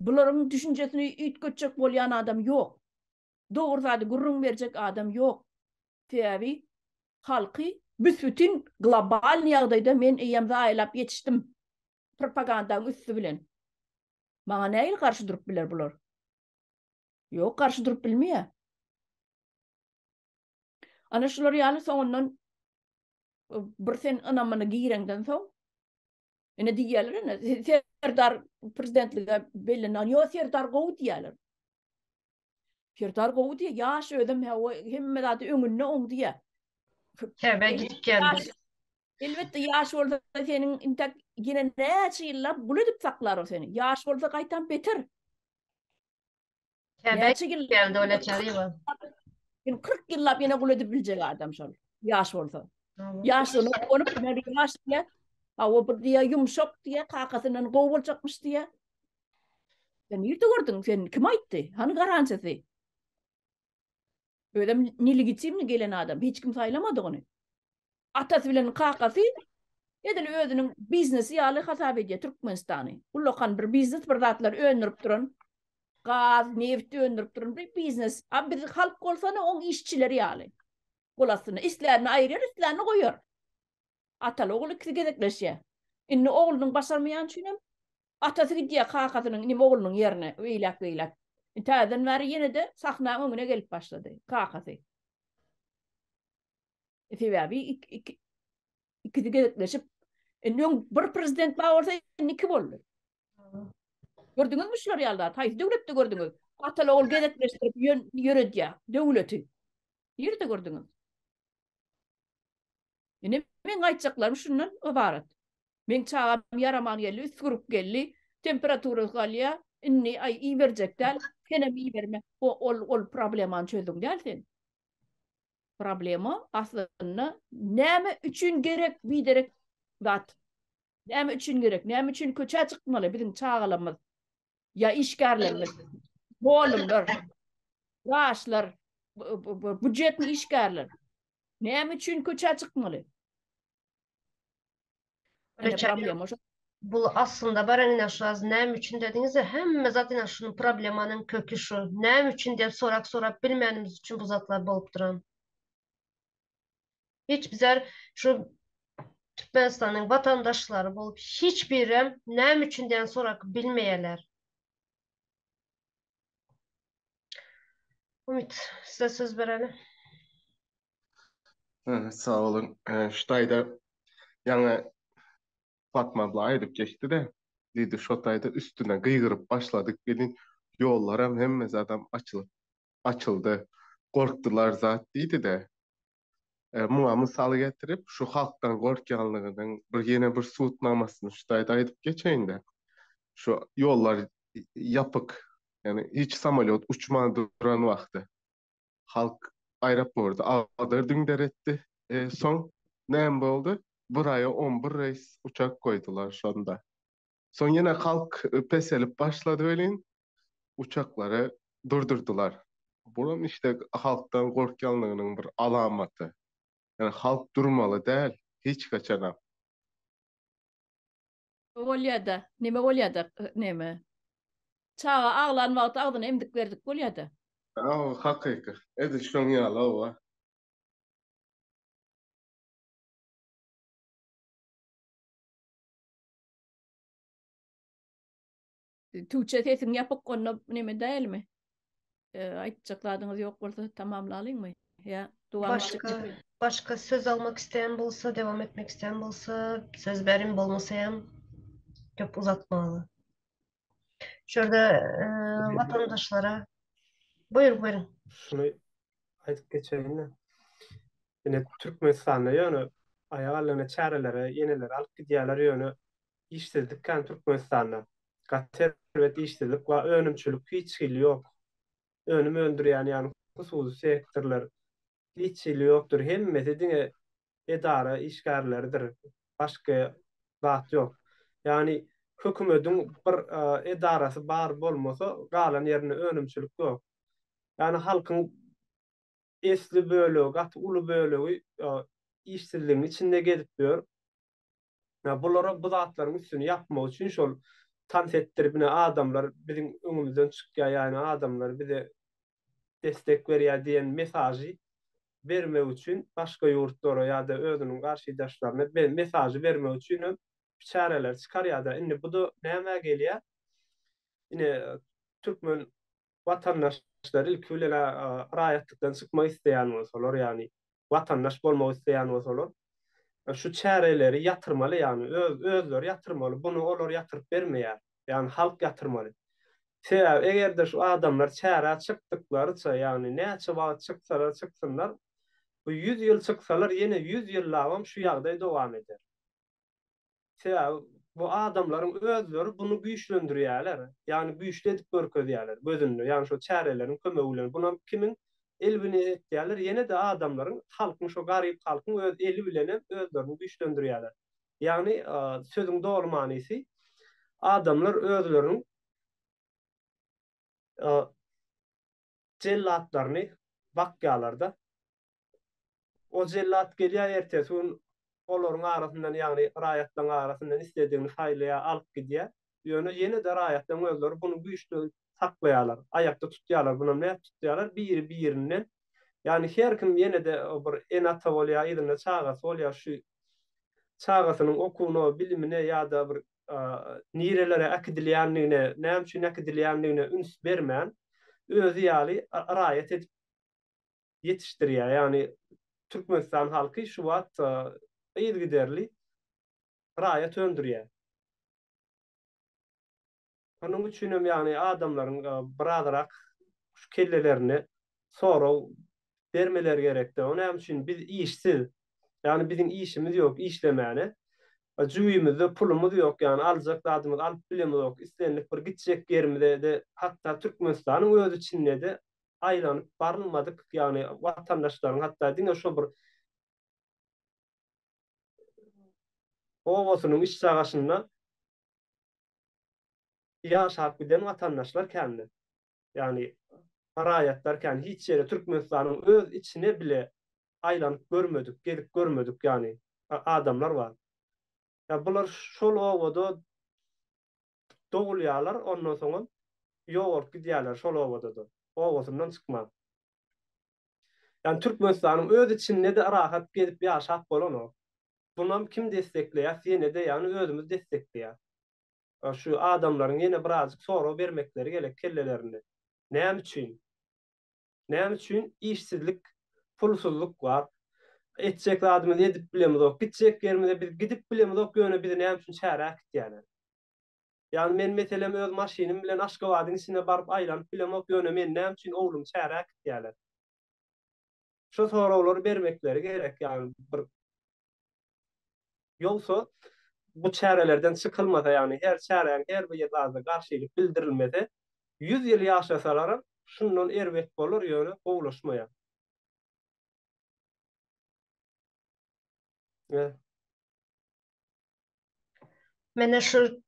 bularyň düşünjesini üýtgetjek bolýan adam ýok. Dogry zady gürrüň berjek adam ýok. Sebäbi halky büs-bütin globalnyý ýagdaýda men eýýäm zaýalap ýetişdim propagandaň üsti bilen. Maňa nähili garşy durup biler bular? Ýok, garşy durup bilmeýär. Ana şular ýaly soňundan bir sen ynamyny gireňden soň. Ine diýýärler ine Serdar prezidentlige bellenen. Ýo Serdar gowy diýýärler. Serdar gowy diýýär. Ýaş özem hemme zady öňünde oň diýýär. Käbä gidip geldi. Elbetde ýaş bolsa seniň intäk ýene näçe ýyllap gul edip saklar o seni. Ýaş bolsa gaýtam beter. Käbä gidip geldi Ola Çaryýewa. Ýene 40 ýyllap ýene gul edip biljek adam şol. Ýaş bolsa. Ýaşlygyna guwanyp men ýaş diýýär. Hawa bir diýýär ýumşak diýýär kakasyndan gowy boljakmyş diýýär. Sen nirde gördüň? Sen kim aýtdy? Hany garantiýasy? Özem nelegitimni gelen adam. Hiç kim saýlamady ony. Atasy bilen kakasy edil özüniň biznesi ýaly hasap edýär Türkmenistany. Ullakan bir biznes bir zatlar öndürip duran, gaz, neft öndürip duran bir biznes. A biz halk bolsa ne oň işçileri ýaly. Gol astynda islänini aýyrýar, islänini goýar. Ataly ogul ikisi gezekleşýär. Indi oglunyň başarmaýany üçin hem atasy gidýär kakasynyň inim oglunyň ýerine eýläk-beýläk. Täzeden bäri ýene-de sahnaň öňüne gelip başlady kakasy. Sebäbi ikisi gezekleşip, indi öň bir prezident bar bolsa, indi iki boldy. Gördüňizmi şular ýaly zat? Haýsy döwletde gördüňiz? Ataly ogul gezekleşdirip ýöredýär döwleti. Nirede gördüňiz? Ine meň aýtjaklarym şundan ybarat. Meň çagam ýaraman geldi, üsgürip geldi, temperaturasy galýar, indi aý iberjek däl, senem iberme. O ol ol problemany çözdüň däl sen. Problema aslynda näme üçin gerek biderek zat. Näme üçin gerek? Näme üçin köçä çykmaly biziň çagalarymyz ýa işgärlerimiz, mugallymlar, ýaşlar, býujetni işgärler. Näme üçin köçä çykmaly? Ine problema şo. Bul aslynda bar ine şu az näme üçin dediňizde hemme zat ine şunuň problemanyň köki şu. Näme üçin diýip sorag sorap bilmänimiz üçin bu zatlar bolup duran. Hiç bizler şu Türkmenistanyň watandaşlary bolup hiç birem näme üçin diýen sorag bilmeýärler. Umyt size söz bereli. Sag boluň. Şu taýda ýaňy Fatma abla aýdyp geçdi-de, diýdi, şo taýda üstüne gygyryp başladyk welin, ýollaram hemme zadam açylyp, açyldy. Gorkdular zat diýdi-de. Muňa mysal getirip, şu halkdan gorkýanlygynyň bir ýene bir subutnamasyny şu taýda aýdyp geçeýin-de. Şu ýollar ýapyk, ýagny hiç samolýot uçman duran wagty. Halk aeroporty agdar-düňder etdi. Soň näme boldy? Bir aýa on bir reýs uçak goýdular şonda. Soň ýene halk peselip başlady welin, uçaklary durdurdylar. Bulam işte halkdan gorkýanlygynyň bir alamaty. Ýani halk durmaly däl hiç haçanam. Bolýada, neme bolýada, neme. Çaga aglan wagty agzyna emzik berdik bolýada. Hawa, hakyky. Edil şoň ýaly, hawa. Tüwçe sesiň ýapyk onda neme dälmi? Aýtjak zadyňyz ýok bolsa tamamlalyňmy? Ýa dowam Başga başga söz almak isleýän bolsa, dewam etmek isleýän bolsa söz berin bolmasa hem köp uzatmaly. Şu ýerde watandaşlara Buýur, buýruň. Şuny aýdyp geçeýin-de. Ine Türkmenistanda ýöne aýak alnyna çärelere ýeneleri alyp gidýärler ýöne işsizlik kän Türkmenistanda. Gaty erbet işsizlik bar, önümçilik hiç hili ýok. Önüm öndürýän ýagny hususy sektorlar hiç hili ýokdur. Hemmesi diňe edara işgärleridir. Başga zat ýok. Ýagny hökümediň bir edarasy bar bolmasa galan ýerinde önümçilik ýok. Ýagny halkyň esli bölegi, gaty uly bölegi işsizligiň içinde gezip ýör. Bulara bu zatlaryň üstüni ýapmak üçin şol tans etdirip ine adamlar biziň öňümizden çykýar ýagny adamlar bize destek berýär diýen mesažy bermek üçin başga ýurtlara ýa-da özüniň garşydaşlaryna mesažy bermek üçin hem çäreleri çykarýar-da. Indi bu-da nämä gelýär? Ine türkmen watandaşlary ilki bilen raýatlykdan çykmak isleýän bolsalar, ýagny watandaş bolmak isleýän bolsalar, şu çäreleri ýatyrmaly ýagny öz özleri ýatyrmaly buny olar ýatyryp bermeýär. Ýagny halk ýatyrmaly. Sebäbi eger-de şu adamlar çärä çykdyklaryça ýagny näçe wagt çyksalar çyksynlar bu ýüz ýyl çyksalar ýene ýüz ýyllabam şu ýagdaý dowam eder. Sebäbi bu adamlaryň özleri buny güýçlendirýärler. Ýagny güýçli edip görkezýärler gözünde. Ýagny şo çäreleriň kömegi bilen. Bunam kimiň eli bilen etýärler? Ýene-de adamlaryň, halkyň şo garyp halkyň öz eli bilenem özlerini güýçlendirýärler. Ýagny sözüň doly manysy adamlar özleriniň jellatlaryny bakýarlar-da. O jellat gelýär ertesi gün olaryň arasyndan ýagny raýatlaryň arasyndan isledigini saýlaýar, alyp gidýär. Ýöne ýene-de raýatlaryň özleri buny güýçli saklaýarlar, aýakda tutýarlar. Bunam nädip tutýarlar? Biri-birinden ýagny her kim ýene-de bir ene-ata bolýar, yzynda çagasy bolýar. Şu çagasynyň okuwyna, bilimine ýa-da bir nirelere äkidilýändigine, näme üçin äkidilýändigine üns bermän, özi ýaly raýat edip ýetişdirýär. Ýagny Türkmenistan halky şu wagt yzygiderli raýat öndürýär. Şonuň üçin hem ýagny adamlaryň birazrak şu kellelerine sorag bermeleri gerekdi. O näme üçin biz işsiz, ýagny biziň işimiz ýok işlemäne. Jübimizde pulumyz ýok, ýagny aljak zadymyzy alyp bilemizok. Islendik bir gitjek ýerimize-de hatda Türkmenistanyň öz içinde-de aýlanyp barylmadyk, ýagny watandaşlaryň hatda diňe şo bir obasynyň içjagaşynda ýaşap giden watandaşlar kändir. Ýagny raýatlar kän. Hiç ýere Türkmenistanyň öz içine bile aýlanyp görmedik, gezip görmedik ýagny adamlar bar. Ýa bular şol obada dogulýarlar, ondan soňam ýogalyp gidýärler şol obada-da, obasyndan çykman. Ýagny Türkmenistanyň öz içinde-de rahat gezip ýaşap bolanok. Bunam kim destekleýär, ýene-de ýagny özümiz destekleýäs. Şu adamlaryň ýene birazjyk sorag bermekleri gerek kellelerinde. Näme üçin? Näme üçin işsizlik, pulsuzlyk bar? Etjek zadymyzy edip bilemizok, gitjek ýerimize biz gidip bilemizok, ýöne bizi näme üçin çärä äkitýärler? Ýagny men meselem öz maşynym bilen Aşgabadyň içine baryp aýlanyp bilemok, ýöne meni näme üçin oglumy çärä äkitýärler? Şu soraglary bermekleri gerek, ýagny bir Ýogsa bu çärelerden çykylmasa, ýagny her çäräň her bir zada garşylyk bildirilmese, ýüz ýyl ýaşasalaram şundan erbet bolar, ýöne gowulaşmaýar. Menä şu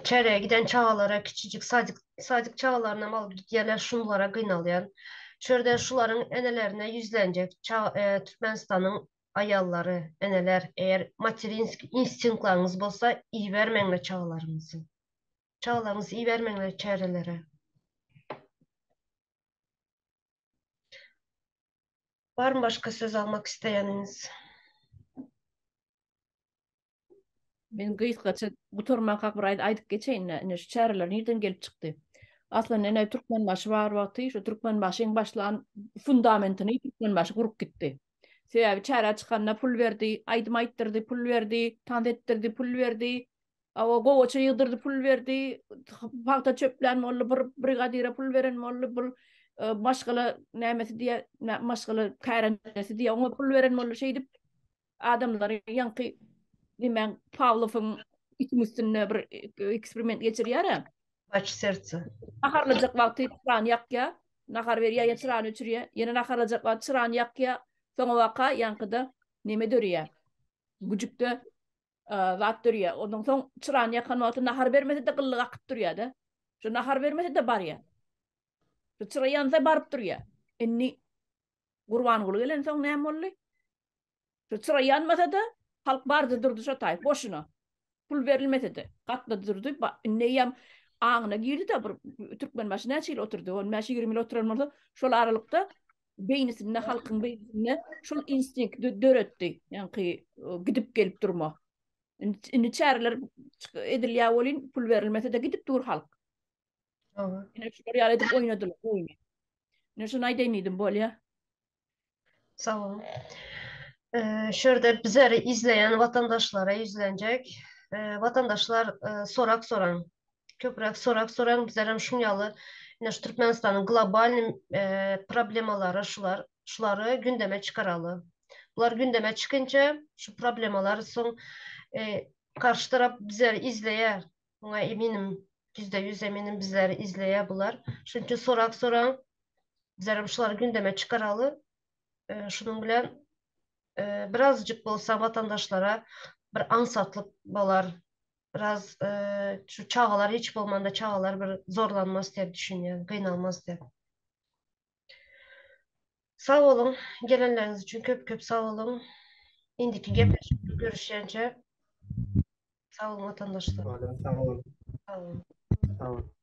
çärä giden çagalara kiçijik sadik sadik çagalarynam alyp gidýärler şunlara gynalýan. Şu ýerde şularyň enelerine ýüzlenjek ça Türkmenistanyň aýallary eneler eger materinskiý instinktlaryňyz bolsa ibermeňler çagalaryňyzy. Çagalaryňyzy ibermeňler çärelere. Barmy başga söz almak isleýäniňiz? Men gysgaça gutarmakak bir aýdyp geçeýin-de, ine şu çäreler nirden gelip çykdy? Aslynda ine Türkmenbaşy bar wagty şu Türkmenbaşyň başlan fundamentini Türkmenbaşy gurup gitdi. Sebäbi çärä çykanda pul berdi, aýdym aýtdyrdy, pul berdi, tans etdirdi, pul berdi, awa gowaça ýygdyrdy, pul berdi, pagta çöplän boldy, bir brigadire pul beren boldy, bir e, maşgala nämesi diýä, maşgala kärendesi diýä, oňa pul beren boldy. Şeýdip adamlary ýaňky diýmäň Pawlowyň itiň üstünde bir eksperiment geçirýär-ä. Baç serce. Naharlajak wagty çyrany ýakýar, nahar berýär, ýa çyrany öçürýär. Ýene naharlajak wagty çyrany ýakýar. Soňa waka ýaňkyda neme dörýär? Güjükde zat dörýär. Ondan soň çyrany ýakan wagty nahar bermese-de gyllyk akyp durýar-da. Şu nahar bermese-de barýar. Şu çyra ýansa baryp durýar. Indi Gurbanguly gelensoň näme boldy? Şu çyra ýanmasa-da, halk bardy durdy şo taý, boşuna. Pul berilmese-de, gatnady durdy. Indi eýýäm aňyna girdi-de bir Türkmenbaşy näçe ýyl oturdy? On bäş-ýigrimi ýyl oturan bolsa, şol aralykda beýnisinde, halkyň beýnisinde şol instinkti döretdi. Ýaňky gidip gelip durma. Indi çäreler edilýär welin, pul berilmese-de gidip dur halk. Ine şular ýaly edip oýnadylar oýny. Ine şuny aýdaýyn diýdim, bolýa. Sag boluň. Şu ýerde bizleri izleýän watandaşlara ýüzlenjek. Watandaşlar sorag soraň. Köpräk sorag soraň. Bizlerem şuň ýaly ine şu Türkmenistanyň globalnyý problemalary şular. Şulary gündeme çykaraly. Bular gündeme çykynça şu problemalar soň garşy tarap bizleri izleýär. Muňa eminim, 100% eminim bizleri izleýär bular. Şunuň üçin sorag soraň. Bizlerem şulary gündeme çykaraly. Şunuň bilen birazjyk bolsa watandaşlara bir aňsatlyk bolar. Biraz şu çagalar hiç bolmanda çagalar bir zorlanmaz diýip düşünýän, gynalmaz diýip. Sag boluň, gelenleriňiz üçin köp köp sag boluň. Indiki gepleşikde görüşýänçä sag boluň watandaşlar. Sag boluň. Sag boluň. Sag boluň.